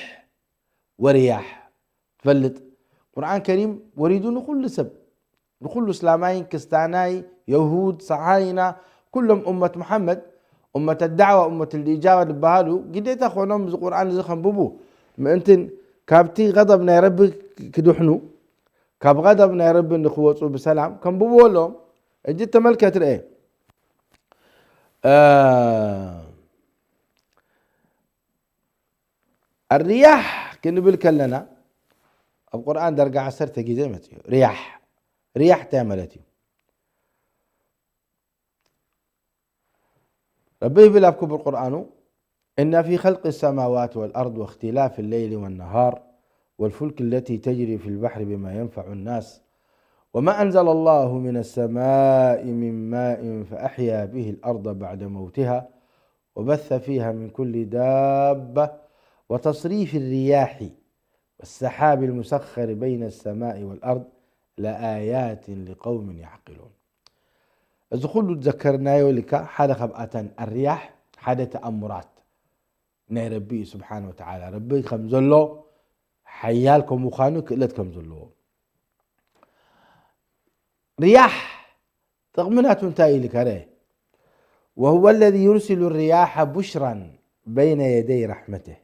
ወሪያሕ ትፈልጥ? ቁርኣን ከሪም ወሪዱ ንኹሉ ሰብ፣ ንኹሉ እስላማይን ክስታናይ፣ የሁድ፣ ሰሃይና፣ ኩሎም ኡመት መሓመድ፣ ኡመት ዳዕዋ፣ ኡመት ልኢጃባ ዝበሃሉ ግዴታ ኾኖም እዚ ቁርኣን እዚ ከንብቡ ምእንትን ካብቲ ገደብ ናይ ረቢ ክድሕኑ፣ ካብ ገደብ ናይ ረቢ ንክወፁ ብሰላም ከንብብዎ ኣለዎም። እጅ ተመልከት ርአ። እ፣ ኣርያሕ ክንብል ከለና ኣብ ቁርኣን ደርጋ ዓሰርተ ግዜ መፅዩ። ርያሕ፣ ርያሕ እንታይ ማለት እዩ? ረቢ ይብል ኣብ ክቡር ቁርኣኑ፣ إن في خلق السماوات والأرض واختلاف الليل والنهار والفلك التي تجري في البحر بما ينفع الناس وما أنزل الله من السماء من ماء فأحيا به الأرض بعد موتها وبث فيها من كل دابة وتصريف الرياح والسحاب المسخر بين السماء والأرض لآيات لقوم يعقلون. እዚ ኩሉ ዝዘከርናዮ ኢልካ ሓደ ካብኣተን ኣርያሕ ሓደ ተኣምራት ናይ ረቢ እዩ ስብሓን ወተዓላ። ረቢ ከም ዘሎ ሓያል ከም ምዃኑ ክእለት ከም ዘለዎ። ርያሕ ጥቕሚ ናቱ እንታይ እዩ ኢልካ ርአ? وهو الذي يرسل الرياح بشرا بين يدي رحمته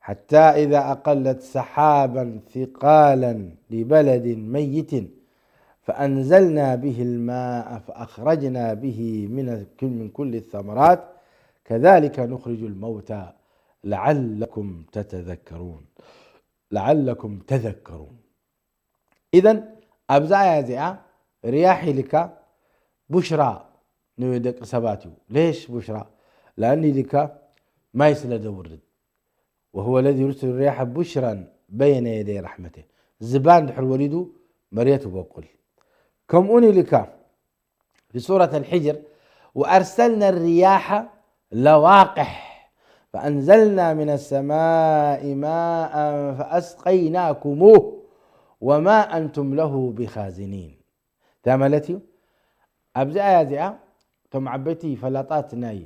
حتى إذا أقلت سحابا ثقالا لبلد ميت فأنزلنا به الماء فأخرجنا به من، من كل الثمرات كذلك نخرج الموتى لعلكم تتذكرون. لعلكم تذكرون. إذن ኣብዛ ኣያ እዚኣ ርያሕ ኢልካ ቡሽራ ንደቂ ሰባት እዩ። ሌሽ ቡሽራ? ለኣኒ ኢልካ ማይ ስለ ዘውርድ። وهو الذي يرسل الرياح بشرا بين يدي رحمته። ዝባን ድሕር ወሪዱ መሬት ይበቁል። ከምኡን ኢልካ في سورة الحجر وأرسلنا الرياح لواقح فأنزلنا من السماء ماء فأسقيناكموه وما أنتم له بخازنين. እንታይ ማለት እዩ? ኣብዚ ኣያ እዚኣ እቶም ዓበይቲ ፈላጣት ናይ፣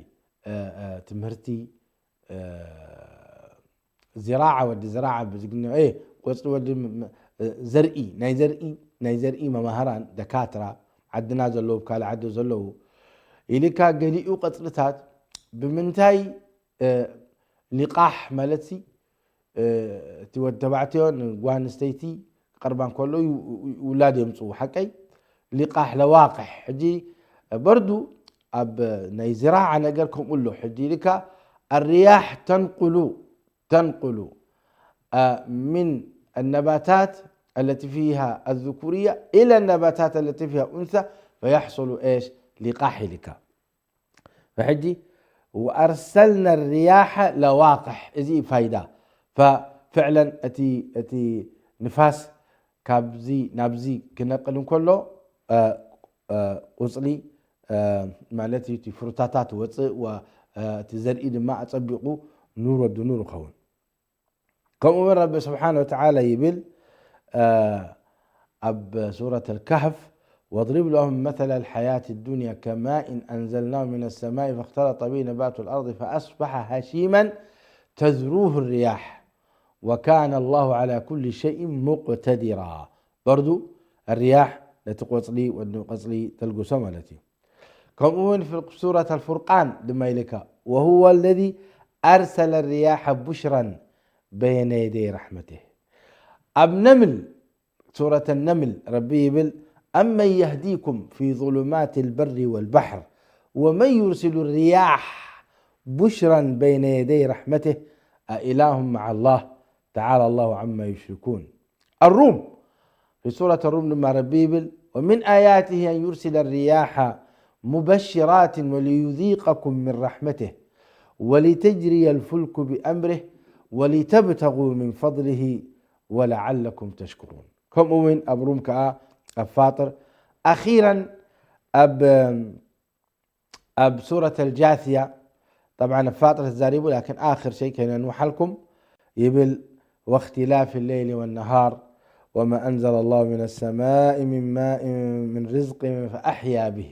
እ፣ እ፣ ትምህርቲ፣ እ፣ ዝራዓ፣ ወዲ ዝራዓ ብዝግነ፣ እ፣ ቆጽሊ ወዲ ም-፣ ም-፣ እ፣ ዘርኢ፣ ናይ ዘርኢ፣ ናይ ዘርኢ መማህራን፣ ደካትራ፣ ዓድና ዘለዉ፣ ኣብ ካልእ ዓዲ ዘለዉ፣ ኢልካ ገሊኡ ቀጽልታት ብምንታይ፣ እ፣ ሊቃሕ ማለትሲ እቲ ወዲ ተባዕትዮ ንጓል ኣንስተይቲ ክቐርባ እንከሎ ውላድ የምፅኡ ሓቀይ ሊቃሕ ለዋቅሕ ሕጂ በርዱ ኣብ ናይ ዝራዓ ነገር ከምኡ ኣሎ ሕጂ ኢልካ الرياح تنقل تنقل من النباتات التي فيها الذكورية إلى النباتات التي فيها أنثى فيحصل إيش لقاح لك فحجي وأرسلنا الرياح لواقح إذي فايدة ففعلا أتي أتي نفاس ካብዚ ናብዚ ክነቅል እንከሎ ቆፅሊ ማለት እቲ ፍሩታታት ወፅእ እቲ ዘርኢ ድማ ኣፀቢቑ ኑር ወዲ ኑር ይኸውን ከምኡ እውን ረቢ ስብሓን ወተዓላ ይብል ኣብ ሱረት الكهف واضرب لهم مثل الحياة الدنيا كماء أنزلناه من السماء فاختلط به نبات الأرض فأصبح هشيما تذروه الرياح وكان الله على كل شيء مقتدرا برضو الرياح ነቲ ቆፅሊ ወዲ ቆፅሊ ተልግሶ ማለት እዩ ከምኡ እውን في سورة الفرقان ድማ ኢልካ وهو الذي أرسل الرياح بشرا بين يدي رحمته ኣብ ነምል سورة النمل ربي يبل أمن يهديكم في ظلمات البر والبحر ومن يرسل الرياح بشرا بين يدي رحمته أإله مع الله تعالى الله عما يشركون الروم في سورة الروم لما ربي يبل ومن آياته أن يرسل الرياح مبشرات وليذيقكم من رحمته ولتجري الفلك بأمره ولتبتغوا من فضله ولعلكم تشكرون ከምኡ እውን ኣብ ሩም ከዓ ኣብ ፋጥር ኣኺራን ኣብ ኣብ ሱረት ኣልጃስያ طبعا ኣብ ፋጥር ተዛሪቡ لكن آخر شيء ከይነንውሓልኩም ይብል واختلاف الليل والنهار وما أنزل الله من السماء من ماء من رزق فأحيا به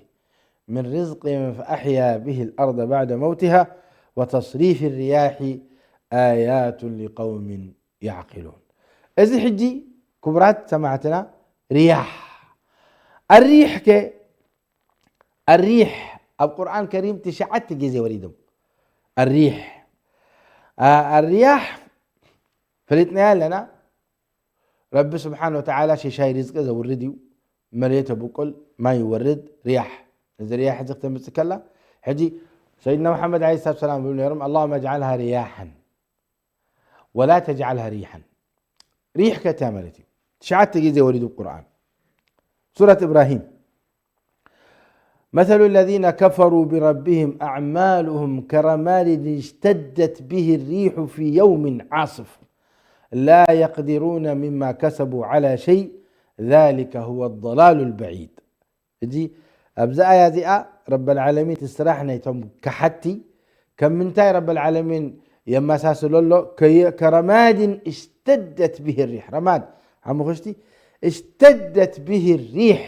من رزق فأحيا به الأرض بعد موتها وتصريف الرياح آيات لقوم يعقلون እዚ ሕጂ ክቡራት ሰማዕትና ርያሕ ኣሪሕ ከ ኣሪሕ ኣብ ቁርኣን ከሪም ትሽዓተ ግዜ ወሪዶም ኣሪሕ ኣሪያሕ ፈሊጥናያ ኣለና ረቢ ስብሓን ወተዓላ ሽሻይ ርዝቂ ዘውርድ እዩ መሬት የብቁል ማይ ይወርድ ርያሕ እዚ ርያሕ እዚ ክተምፅእ ከላ ሕጂ ሰይድና መሓመድ ለ ሰላት ሰላም ብሉ ነይሮም اللهم اجعلها رياحا ولا تجعلها ريحا ሪሕ ከትያ ማለት እዩ ትሽዓተ ግዜ ወሪዱ ቁርኣን ሱረት እብራሂም مثل الذين كفروا بربهم أعمالهم كرماد اشتدت به الريح في يوم عاصف لا يقدرون مما كسبوا على شيء ذلك هو الضلال البعيد እዚ ኣብዚ ኣያ እዚኣ ረበል ዓለሚን እቲ ስራሕ ናይቶም ከሓቲ ከም ምንታይ ረበል ዓለሚን የመሳስሎ ኣሎ ከረማድን እሽተደት ብሂ ሪሕ ረማድ ሓሙኽሽቲ እሽተደት ብሂ ሪሕ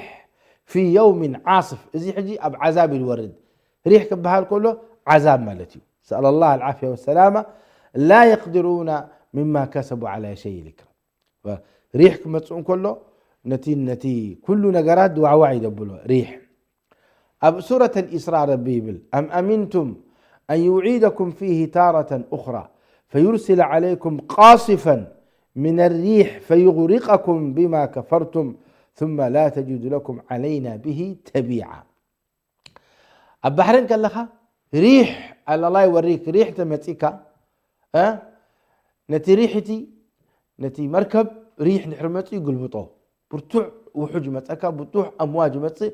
ፊ የውሚን ዓስፍ እዚ ሕጂ ኣብ ዓዛብ እዩ ዝወርድ ሪሕ ክበሃል ከሎ ዓዛብ ማለት እዩ سأل الله العافية والسلامة لا يقدرون مما كسبوا على شيء ልክራ ሪሕ ክመፅእ እንከሎ ነቲ ነቲ ኩሉ ነገራት ድዋዕዋዕ ይደብሎ ሪሕ ኣብ ሱረት الإسراء ረቢ ይብል أم أمنتم أن يعيدكم فيه تارة أخرى فيرسل عليكم قاصفا من الريح فيغرقكم بما كفرتم ثم لا تجد لكم علينا به تبيعا ኣብ ባሕሪ ከለኻ ሪሕ ኣላላይ ወሪክ ሪሕ ተመፂካ ነቲ ሪሕ እቲ ነቲ መርከብ ሪሕ ድሕሪ መፂኡ ግልብጦ ብርቱዕ ውሑጅ መፀካ ብርቱዕ ኣምዋጅ መፅእ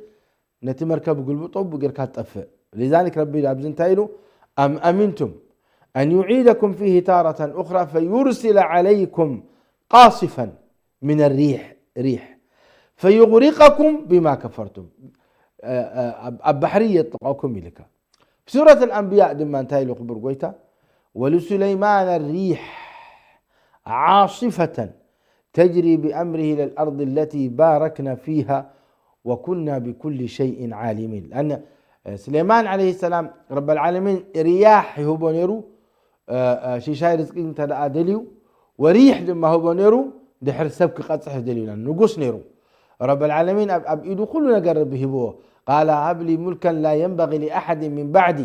ነቲ መርከብ ግልብጦ ብጌርካ ትጠፍእ لذلك ረቢ ኣብዚ እንታይ ኢሉ أم أمنتم أن يعيدكم فيه تارة أخرى فيرسل عليكم قاصفا من الريح ريح فيغرقكم بما كفرتم ኣብ ባሕሪ የጥልቐኩም ኢልካ ሱረት ኣልኣንብያ ድማ እንታይ ኢሉ ክቡር ጎይታ ወልሱለይማን ሪሕ ዓስፈተን ተጅሪ ብኣምሪሂ ለልኣርድ ለቲ ባረክና ፊሃ ወኩና ብኩል ሸይን ዓሊሚን ለኣነ ስሌማን ዓለይሂ ሰላም ረበልዓለሚን ርያሕ ይህቦ ነይሩ ሽሻይ ርዝቂ እንተ ደኣ ደልዩ ወሪሕ ድማ ህቦ ነይሩ ድሕሪ ሰብ ክቐፅሕ ደልዩና ንጉስ ነይሩ ረበልዓለሚን ኣብ ኢዱ ኩሉ ነገር ረቢ ሂብዎ ቃለ ሃብሊ ሙልከን ላ የንበغ ሊኣሓድ ምን ባዕዲ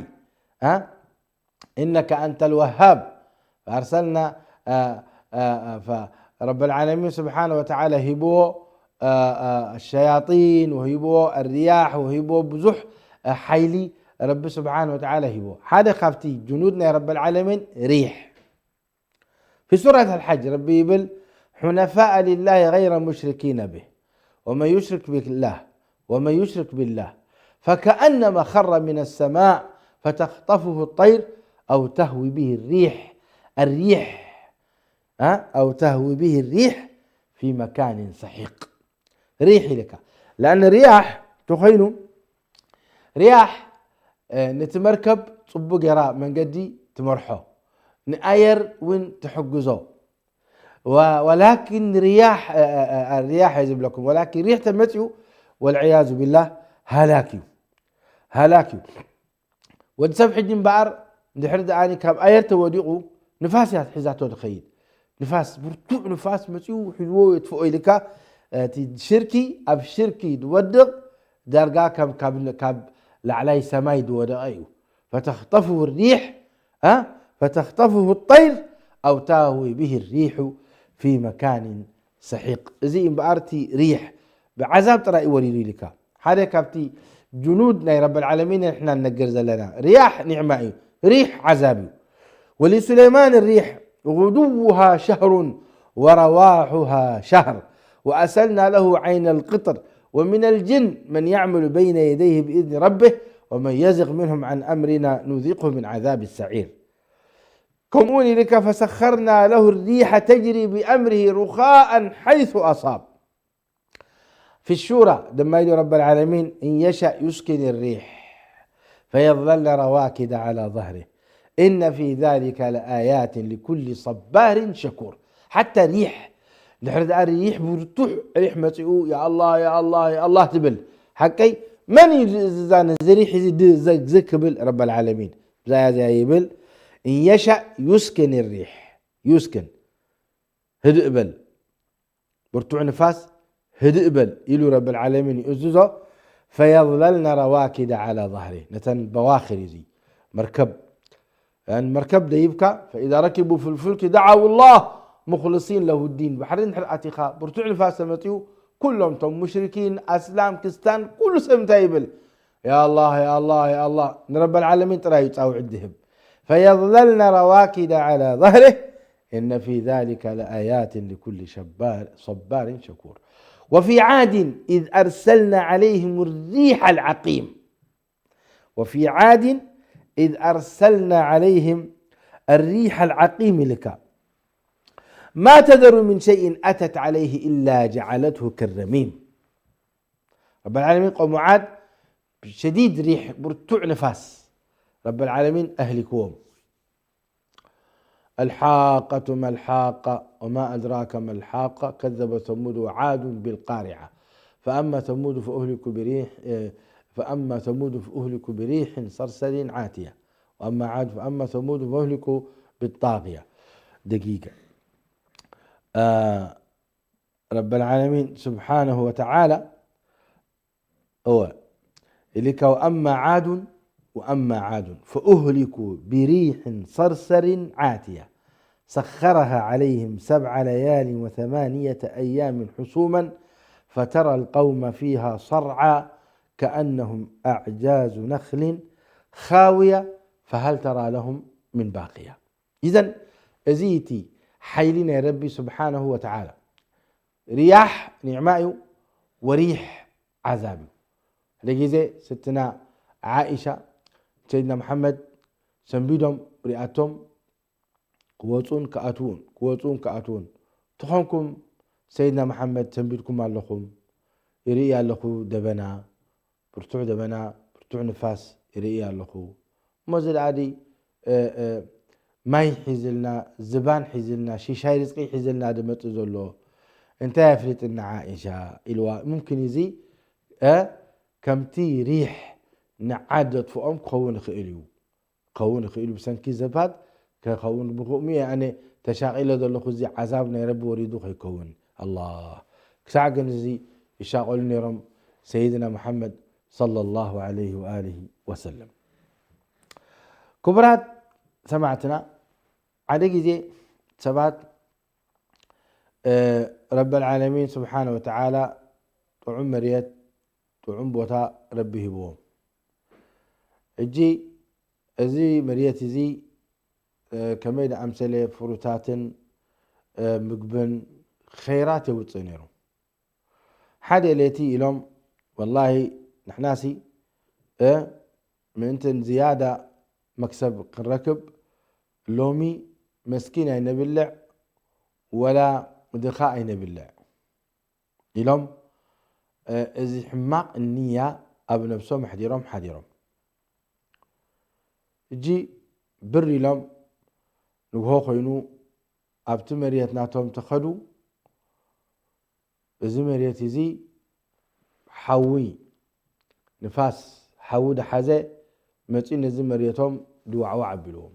إنك أنت الوهاب فأرسلنا ረብ ልዓለሚን ስብሓን ወተዓላ ሂብዎ ሸያጢን ወሂብዎ ሪያሕ ወሂብዎ ብዙሕ ሓይሊ ረቢ ስብሓን ወተዓላ ሂብዎ። ሓደ ካብቲ ጅኑድ ናይ ረብ ልዓለሚን ሪሕ። في سورة الحج ربي يبل: حنفاء لله غير مشركين به ومن يشرك بالله ومن يشرك بالله فكأنما خر من السماء فتخطفه الطير أو تهوي به الريح الريح أو تهوي به الريح في مكان سحيق. ريح لك لأن الرياح تخينه ሪያሕ ነቲ መርከብ ጽቡቅ ገይራ መንገዲ ትመርሖ ንኣየር እውን ትሕግዞ። ወላኪን ሪያሕ ሪያሕ እየ ዝብለኩም ወላኪን ሪሕ ተመፅኡ ወልዕያዙ ቢላህ ሃላክ እዩ። ሃላክ እዩ። ወዲ ሰብ ሕጂ እምበኣር እንድሕር ደኣ ካብ ኣየር ተወዲቑ ንፋስ እያ ሒዛቶ ትኸይድ። ንፋስ ብርቱዕ ንፋስ መፅኡ ሒዝዎ የጥፍኦ ኢልካ እቲ ሽርኪ ኣብ ሽርኪ ዝወድቕ ዳርጋ ከም ካብ ላዕላይ ሰማይ ዝወደቐ እዩ። ፈተኽጠፍሁ ሪሕ ፈተኽጠፍሁ ጠይር ኣው ታህዊ ብሂ ሪሑ ፊ መካኒን ሰሒቅ። እዚ እምበኣር እቲ ሪሕ ብዓዛብ ጥራይ እዩ ወሪዱ ኢልካ ሓደ ካብቲ ጅኑድ ናይ ረብ ልዓለሚን ንሕና ንነገር ዘለና ሪያሕ ኒዕማ እዩ። ሪሕ ዓዛብ እዩ። ولسليمان الريح غدوها شهر ورواحها شهر وأسلنا له عين القطر ومن الجن من يعمل بين يديه بإذن ربه ومن يزغ منهم عن أمرنا نذقه من عذاب السعير. ከምኡውን ኢልካ فسخرنا له الريح تجري بأمره رخاء حيث أصاب في الشورى ድማ ኢሉ ረብ ልዓለሚን إن يشأ يسكن الريح فيظللن رواكد على ظهره إن في ذلك لآيات لكل صبار شكور. ሓታ ሪሕ ድሕሪ ደኣ ሪሕ ብርቱዕ ሪሕ መፂኡ ያ ኣላ ያ ኣላ ያ ኣላ ትብል ሓቀይ መን እዩ ዝዛነ እዚ ሪሕ እዚ ዝክብል ረብ ልዓለሚን ብዛያ ዘያ ይብል إن يشأ يسكن الريح يسكن ህድእ በል ብርቱዕ ንፋስ ህድእ በል ኢሉ ረብ ልዓለሚን ይእዝዞ። فيظللن رواكد على ظهره ነተን በዋክር እዚ መርከብ መርከብ ደይብካ فإذا ركبوا في الفلك دعوا الله مخلصين له الدين ባሕሪ እንድሕር ኣቲኻ ብርቱዕ ንፋስ ተመፅኡ ኩሎም ቶም ሙሽሪኪን ኣስላም ክስታን ኩሉ ሰብ እንታይ ይብል ያ ኣላ ያ ኣላ ያ ኣላ ንረብ ልዓለሚን ጥራይ እዩ ፃውዒት ዝህብ فيظللن رواكد على ظهره إن في ذلك لآيات لكل شبار صبار شكور وفي عاد إذ أرسلنا عليهم الريح العقيم وفي عاد إذ أرسلنا عليهم الريح العقيم لك ما تذر من شيء أتت عليه إلا جعلته كالرميم. رب العالمين قوم عاد شديد ريح ብርቱዕ ንፋስ ረብ ልዓለሚን ኣህሊክዎም። الحاقة ما الحاقة وما أدراك ما الحاقة كذب ثمود وعاد بالقارعة فأما ثمود فأهلكوا بريح فأما ثمود فأهلكوا بريح صرصر عاتية وأما عاد فأما ثمود فأهلكوا بالطاغية. دقيقة آه رب العالمين سبحانه وتعالى هو إلك وأما عاد وأما عاد فأهلكوا بريح صرصر عاتية سخرها عليهم سبع ليال وثمانية أيام حسوما فترى القوم فيها صرعى كأنهم أعجاز نخل خاوية فهل ترى لهم من باقية. إذن እዚ እቲ ሓይሊ ናይ ረቢ ስብሓነሁ ወተዓላ ሪያሕ ኒዕማ እዩ ወሪሕ ዓዛብ እዩ። ሓደ ግዜ ስትና ዓኢሻ ሰይድና መሓመድ ሰንቢዶም ሪኣቶም ክወፁን ክኣትዉን ክወፁን ክኣትዉን ትኾንኩም ሰይድና መሓመድ ሰንቢድኩም ኣለኹም ይርኢ ኣለኹ ደበና ብርቱዕ ደበና ብርቱዕ ንፋስ ይርኢ ኣለኹ እሞ እዚ ደኣ ድይ ማይ ሒዝልና ዝባን ሒዝልና ሽሻይ ርዝቂ ሒዝልና ድመፅእ ዘሎ እንታይ ኣፍሊጥና ዓኢሻ ኢልዋ ሙምኪን እዚ ከምቲ ሪሕ ንዓድ ዘጥፍኦም ክኸውን ይኽእል እዩ ክኸውን ይኽእል እዩ ብሰንኪ ዘባት ከኸውን ብክምኡ እየ ኣነ ተሻቒለ ዘለኹ እዚ ዓዛብ ናይ ረቢ ወሪዱ ከይከውን ኣላ ክሳዕ ግን እዚ ይሻቐሉ ነይሮም ሰይድና ሙሓመድ صلى الله عليه وآله وسلم ክቡራት ሰማዕትና ሓደ ግዜ ሰባት ረበል ዓለሚን ስብሓነ ወተዓላ ጥዑም መሬት፣ ጥዑም ቦታ ረቢ ሂብዎም። ሕጂ እዚ መሬት እዚ ከመይ ዝኣምሰለ ፍሩታትን ምግብን ኸይራት የውፅእ ነይሩ። ሓደ ሌቲ ኢሎም፣ ወላሂ ንሕናሲ ምእንትን ዝያዳ መክሰብ ክንረክብ ሎሚ መስኪን ኣይነብልዕ ወላ ድኻ ኣይነብልዕ ኢሎም፣ እዚ ሕማቕ ንያ ኣብ ነብሶም ኣሕዲሮም ሓዲሮም። እጂ ብር ኢሎም ንግሆ ኮይኑ ኣብቲ መሬት ናቶም ተኸዱ። እዚ መሬት እዚ ሓዊ ንፋስ ሓዊ ድሓዘ መፂኡ ነዚ መሬቶም ድዋዕዋዕ ኣቢልዎም።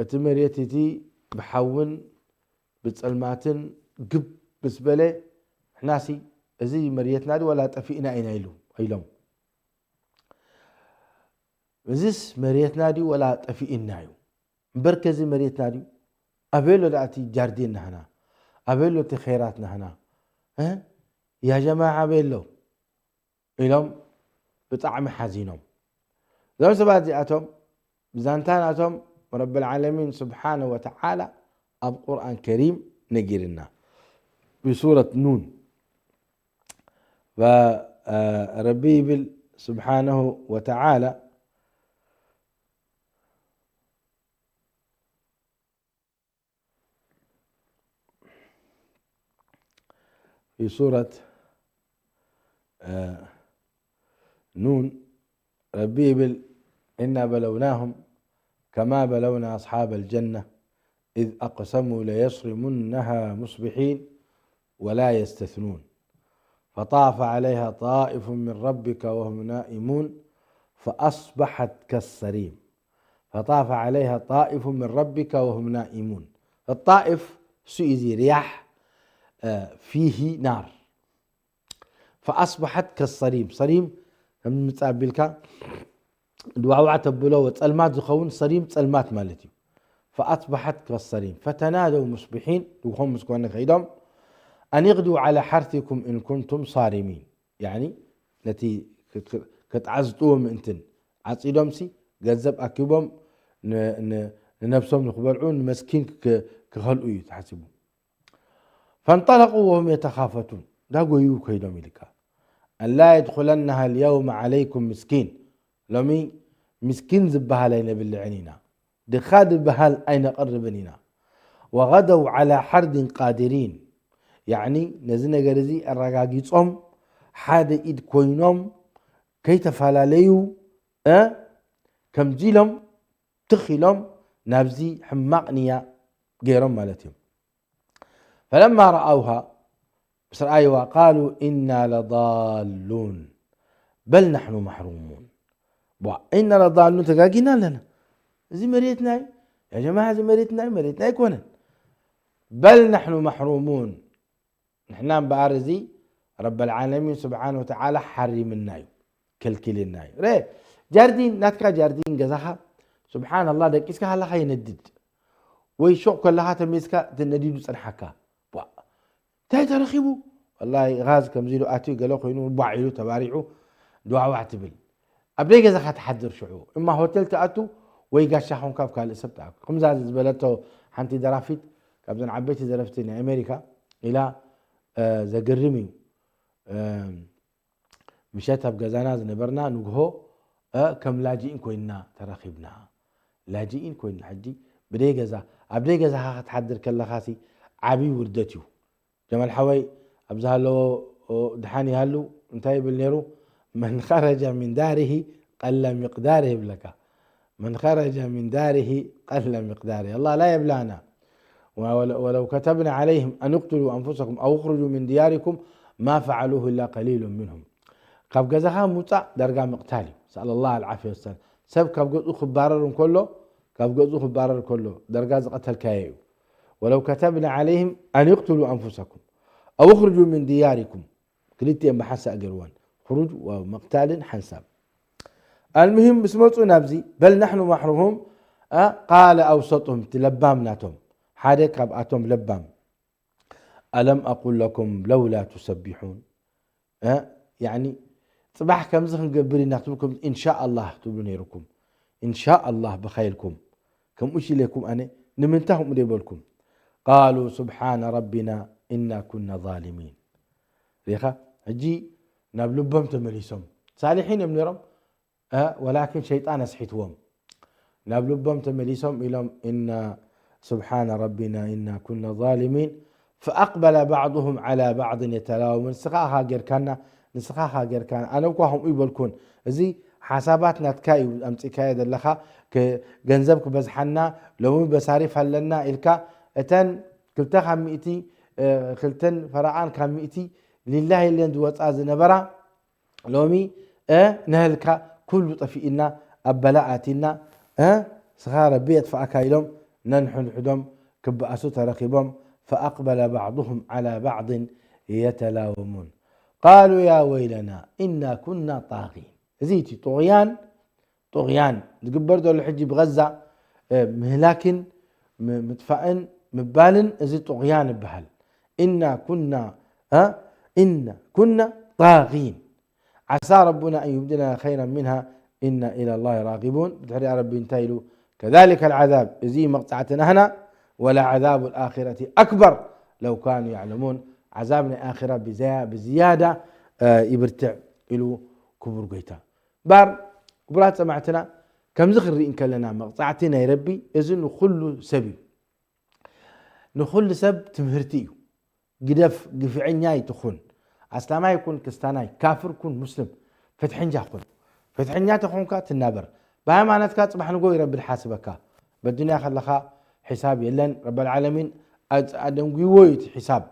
እቲ መሬት እቲ ብሓውን ብፀልማትን ግብ ምስ በለ፣ ንሕናሲ እዚ መሬትና ድዩ ዋላ ጠፊእና ኢና ኢሉ ኢሎም። እዚስ መሬትና ድዩ ዋላ ጠፊእና እዩ? እምበርከ እዚ መሬትና ድዩ? ኣበይ ኣሎ ደኣ እቲ ጃርዲን ናህና? ኣበይ ኣሎ እቲ ኸይራት ናህና? እ? ያ ጀማዓ ኣበይ ኣሎ? ኢሎም ብጣዕሚ ሓዚኖም። እዞም ሰባት እዚኣቶም ብዛንታ ናቶም ረብል ዓለሚን ስብሓነ ወተዓላ ኣብ ቁርኣን ከሪም ነጊርና። ብሱረት ኑን ረቢ ይብል ስብሓነሁ ወተዓላ في سورة نون ربي يقول إنا بلوناهم كما بلونا أصحاب الجنة إذ أقسموا ليصرمنها مصبحين ولا يستثنون فطاف عليها طائف من ربك وهم نائمون فأصبحت كالصريم فطاف عليها طائف من ربك وهم نائمون الطائف سئزي رياح فيه نار فأصبحت كالصريم صريم ምጻ ቢልካ ድዋዕዋዕ ተብሎ ጸልማት ዝኸውን ሰሪም ጸልማት ማለት እዩ። فأصبحت كالصريم فتنادوا مصبحين ድግሆም ምስ ኮነ ከይዶም أن اغدوا على حرثكم إن كنتم صارمين يعني ነቲ ክትዓዝጥዎ ምእንትን ዓጺዶምሲ ገንዘብ ኣኪቦም ንነብሶም ንክበልዑ ንመስኪን ክኸልኡ እዩ ተሓሲቡ። فانطلقوا وهم يتخافتون ዳጎዩ ከይዶም ኢልካ أن لا يدخلنها اليوم عليكم مسكين ሎሚ ምስኪን ዝበሃል ኣይነብልዕን ኢና ድኻ ዝበሃል ኣይነቕርብን ኢና وغدوا على حرد قادرين يعني ነዚ ነገር እዚ ኣረጋጊጾም ሓደ ኢድ ኮይኖም ከይተፈላለዩ ከምዚ ኢሎም ትኽ ኢሎም ናብዚ ሕማቕ ንያ ገይሮም ማለት እዮም። فلما رأوها ምስ ረኣይዋ قالوا إنا لضالون بل نحن محرومون إنا لضالون ተጋጊና ኣለና። እዚ መሬትና እዩ ያ ጀማዓ፣ እዚ መሬትና እዩ፣ መሬትና ኣይኮነን። بل نحن محرومون ንሕና እምበኣር እዚ ረበል ዓለሚን ስብሓን ወተዓላ ሓሪምና እዩ፣ ከልኪልና እዩ። ረ ጃርዲን ናትካ ጃርዲን ገዛኻ ስብሓን ኣላህ ደቂስካ ሃለኻ ይነድድ ወይ ሹቕ ከለኻ ተመይዝካ እቲ ነዲዱ ጸንሓካ እንታይ ተረኺቡ ወላሂ ጋዝ ከምዚ ኢሉ ኣትዩ ገለ ኮይኑ ቧዕ ኢሉ ተባሪዑ ድዋዕዋዕ ትብል ኣብ ደይ ገዛኻ ትሓድር ሽዑ እማ ሆቴል ትኣቱ ወይ ጋሻ ኾንካ ኣብ ካልእ ሰብ ትኣቱ ከምዛ ዝበለቶ ሓንቲ ደራፊት ካብዘን ዓበይቲ ደረፍቲ ናይ ኣሜሪካ ኢላ ዘገርም እዩ ምሸት ኣብ ገዛና ዝነበርና ንግሆ ከም ላጅኢን ኮይንና ተረኺብና ላጅኢን ኮይንና ሕጂ ብደይ ገዛ ኣብ ደይ ገዛኻ ክትሓድር ከለኻሲ ዓብዪ ውርደት እዩ ጀማል ሓወይ ኣብዚ ሃለዎ ድሓን ይሃሉ እንታይ ይብል ነይሩ من خرج من داره قل مقداره ይብለካ من خرج من داره قل مقداره الله لا يبلانا ولو كتبنا عليهم أن اقتلوا أنفسكم أو اخرجوا من دياركم ما فعلوه إلا قليل منهم ካብ ገዛኻ ምውፃእ ዳርጋ ምቕታል እዩ سأل الله العافية والسلام ሰብ ካብ ገዝኡ ክባረር እንከሎ ካብ ገዝኡ ክባረር ከሎ ዳርጋ ዝቐተልካዮ እዩ ولو كتبنا عليهم أن اقتلوا أنفسكم أو اخرجوا من دياركم ክልቲኦም ብሓንሳእ ገይርወን خروج ومقتال ሓንሳብ المهم ምስ መፁ ናብዚ بل نحن محرومون قال أوسطهم እቲ ለባም ናቶም ሓደ ካብኣቶም ለባም፣ ألم أقل لكم لولا تسبحون؟ እ? ያኒ፣ ጽባሕ ከምዚ ክንገብር ኢና ክትብልኩም፣ إن شاء الله ትብሉ ነይርኩም። إن شاء الله ብኻይልኩም። ከምኡ ኢለኩም ኣነ፣ ንምንታይ ከምኡ ዘይበልኩም? قالوا سبحان ربنا إنا كنا ظالمين። ሪኻ? ሕጂ ናብ ልቦም ተመሊሶም። ሳሊሒን እዮም ነይሮም፣ እ፣ ወላኪን ሸይጣን ኣስሒትዎም። ናብ ልቦም ተመሊሶም ኢሎም፣ إنا سبحان ربنا إنا كنا ظالمين فأقبل بعضهم على بعض يتلاومون። ንስኻ ኢኻ ጌርካና፣ ንስኻ ኢኻ ጌርካና፣ ኣነ እኳ ከምኡ ይበልኩን። እዚ ሓሳባት ናትካ እዩ ኣምጺእካዮ ዘለኻ፣ ክ-፣ ገንዘብ ክበዝሓና፣ ሎሚ በሳሪፍ ኣለና ኢልካ፣ እተን ክልተ ካብ ሚእቲ፣ እ፣ ክልተን ፈረቓን ካብ ሚእቲ ሊላሂ ኢለን ዝወጻ ዝነበራ፣ ሎሚ፣ እ፣ ነህልካ ኩሉ ጠፊእና፣ ኣብ በላእ ኣቲና፣ እ፣ ስኻ ረቢ የጥፍኣካ ኢሎም ነንሕድሕዶም ክበኣሱ ተረኺቦም። فأقبل بعضهم على بعض يتلاومون قالوا يا ويلنا إنا كنا طاغين። እዚ እቲ ጡغيان፣ ጡغيان ዝግበር ዘሎ ሕጂ ብغزة፣ እ፣ ምህላክን ም-፣ ምጥፋእን ምባልን እዚ ጡغيان ይበሃል። إنا كنا، እ፣ إنا كنا طاغين عسى ربنا أن يبدلنا خيرا منها إنا إلى الله راغبون። ብድሕሪኣ ረቢ እንታይ ኢሉ? كذلك العذاب، እዚ መቕጻዕቲ ናህና፣ ولعذاب الآخرة أكبر لو كانوا يعلمون። ዓዛብ ናይ ኣኺራ ብዝያ-፣ ብዝያዳ፣ እ፣ ይብርትዕ ኢሉ ክቡር ጎይታ። ባር፣ ክቡራት ሰማዕትና፣ ከምዚ ክንርኢ እንከለና መቕጻዕቲ ናይ ረቢ እዚ ንኹሉ ሰብ እዩ። ንኹሉ ሰብ ትምህርቲ እዩ። ግደፍ፣ ግፍዐኛ ይትኹን፣ ኣስላማይ ይኩን ክስታናይ፣ ካፍር ኩን ሙስሊም፣ ፍትሐኛ ኩን። ፍትሐኛ ተኾንካ ትናበር። ብሃይማኖትካ ጽባሕ ንጎ ይረቢ ድሓስበካ። በዱንያ ከለኻ ሒሳብ የለን። ረበል ዓለሚን ኣጽ-፣ ኣደንጉይዎ እዩ እቲ ሒሳብ።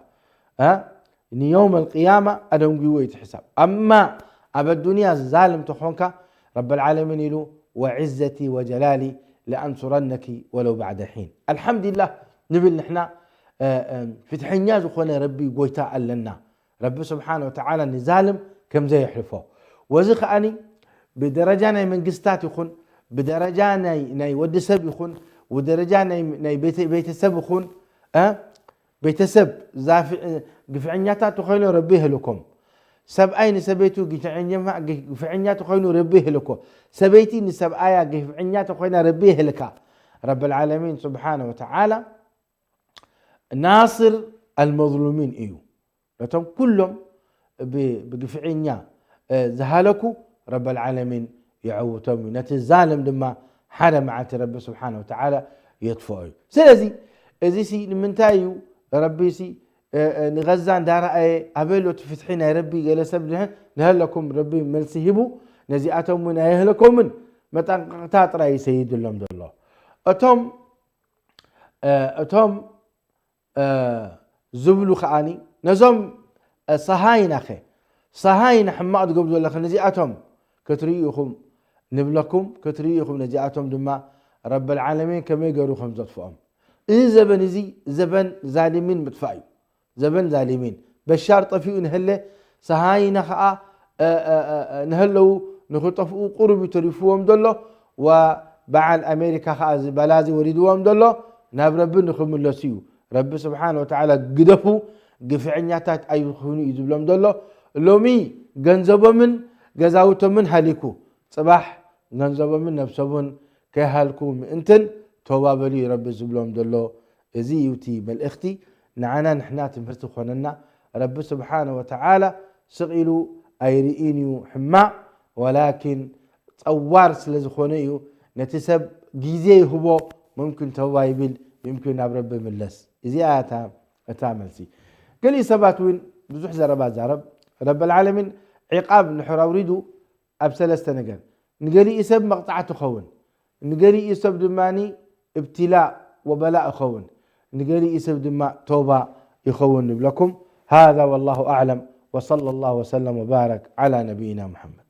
እ? ንየውም ኣልቅያማ ኣደንጉይዎ እዩ እቲ ሒሳብ። ኣማ ኣብ ኣዱንያ ዛልም ተኾንካ፣ ረበል ዓለሚን ኢሉ፣ "ወዕዘቲ ወጀላሊ ለኣንሱረነኪ ወለው ባዕደ ሒን።" ኣልሓምዱሊላህ ንብል ንሕና፣ እ፣ እ፣ ፍትሐኛ ዝኾነ ረቢ ጎይታ ኣለና። ረቢ ስብሓነ ወተዓላ ንዛልም ከም ዘየሕልፎ። ወዚ ከኣኒ ብደረጃ ናይ መንግስታት ይኹን፣ ብደረጃ ናይ፣ ናይ ወዲ ሰብ ይኹን፣ ብደረጃ ናይ፣ ናይ ቤተ-፣ ቤተሰብ ይኹን፣ እ፣ ቤተሰብ ዛፊ-፣ ግፍዐኛታት ተኾይኑ ረቢ ይህልኮም። ሰብኣይ ንሰበይቱ ግፍዐኛ-፣ ግፍዐኛ ተኾይኑ ረቢ ይህልኮ። ሰበይቲ ንሰብኣያ ግፍዐኛ ተኾይና ረቢ ይህልካ። ረብል ዓለሚን ስብሓነ ወተዓላ ናስር ኣልመዝሉሚን እዩ። ነቶም ኩሎም ብ-፣ ብግፍዐኛ፣ እ፣ ዝሃለኩ ረበል ዓለሚን የዕውቶም እዩ። ነቲ ዛልም ድማ ሓደ መዓልቲ ረቢ ስብሓነ ወተዓላ የጥፍኦ እዩ። ስለዚ እዚሲ ንምንታይ እዩ ረቢሲ፣ እ፣ እ፣ ንገዛ እንዳረኣየ ኣበይ ኣሎ እቲ ፍትሒ ናይ ረቢ? ገለ ሰብ ድሕን ንሀለኩም ረቢ መልሲ ሂቡ ነዚኣቶም እውን ኣየህለኮምን መጠንቀቕታ ጥራይ ይሰይድሎም ዘሎ። እቶም፣ እ፣ እቶም እ፣ ዝብሉ ከኣኒ ነዞም፣ እ፣ ሰሃይናኸ፣ ሰሃይና ሕማቕ ዝገብሩ ዘለኸ ነዚኣቶም ክትርእዩ ኢኹም ንብለኩም፣ ክትርእዩ ኢኹም ነዚኣቶም ድማ ረብል ዓለሚን ከመይ ገይሩ ከም ዘጥፍኦም። እዚ ዘበን እዚ ዘበን ዛሊሚን ምጥፋእ እዩ። ዘበን ዛሊሚን። በሻር ጠፊኡ ንሀለ ሰሃይና ኸኣ፣ እ፣ እ፣ እ፣ እ፣ ንሀለዉ ንኽጠፍኡ ቁሩብ እዩ ተሪፍዎም ዘሎ። ወበዓል ኣሜሪካ ኸኣ እዚ በላዚ ወሪድዎም ዘሎ ናብ ረቢ ንኽምለሱ እዩ። ረቢ ስብሓነ ወተዓላ ግደፉ፣ ግፍዐኛታት ኣይትኹኑ እዩ ዝብሎም ዘሎ። ሎሚ ገንዘቦምን ገዛውቶምን ሃሊኩ፣ ጽባሕ ገንዘቦምን ነብሶምን ከይሃልኩ ምእንትን ተውባ በሉ እዩ ረቢ ዝብሎም ዘሎ። እዚ እዩ እቲ መልእኽቲ። ንዓና ንሕና ትምህርቲ ኮነና። ረቢ ስብሓነ ወተዓላ ስቕ ኢሉ ኣይርእን እዩ ሕማቕ፣ ወላኪን ጸዋር ስለ ዝኾነ እዩ። ነቲ ሰብ ግዜ ይህቦ፣ ሙምኪን ተውባ ይብል፣ ሙምኪን ናብ ረቢ ይምለስ። እዚኣ እያ እታ፣ እታ መልሲ። ገሊኡ ሰባት እውን ብዙሕ ዘረባ ዛረብ። ረበል ዓለሚን ዒቓብ ንሕር ኣውሪዱ ኣብ ሰለስተ ነገር። ንገሊኡ ሰብ መቕጻዕቲ ይኸውን፣ ንገሊኡ ሰብ ድማ እብትላእ ወበላእ ይኸውን፣ ንገሊኡ ሰብ ድማ ተውባ ይኸውን ንብለኩም። هذا والله أعلم وصلى الله وسلم وبارك على نبينا محمد.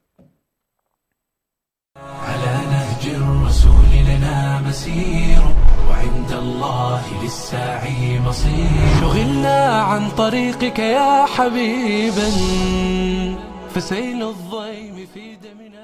على نهج الرسول لنا مسير، وعند الله للساعي مصير. شغلنا عن طريقك يا حبيبا، فسيل الضيم في دمنا.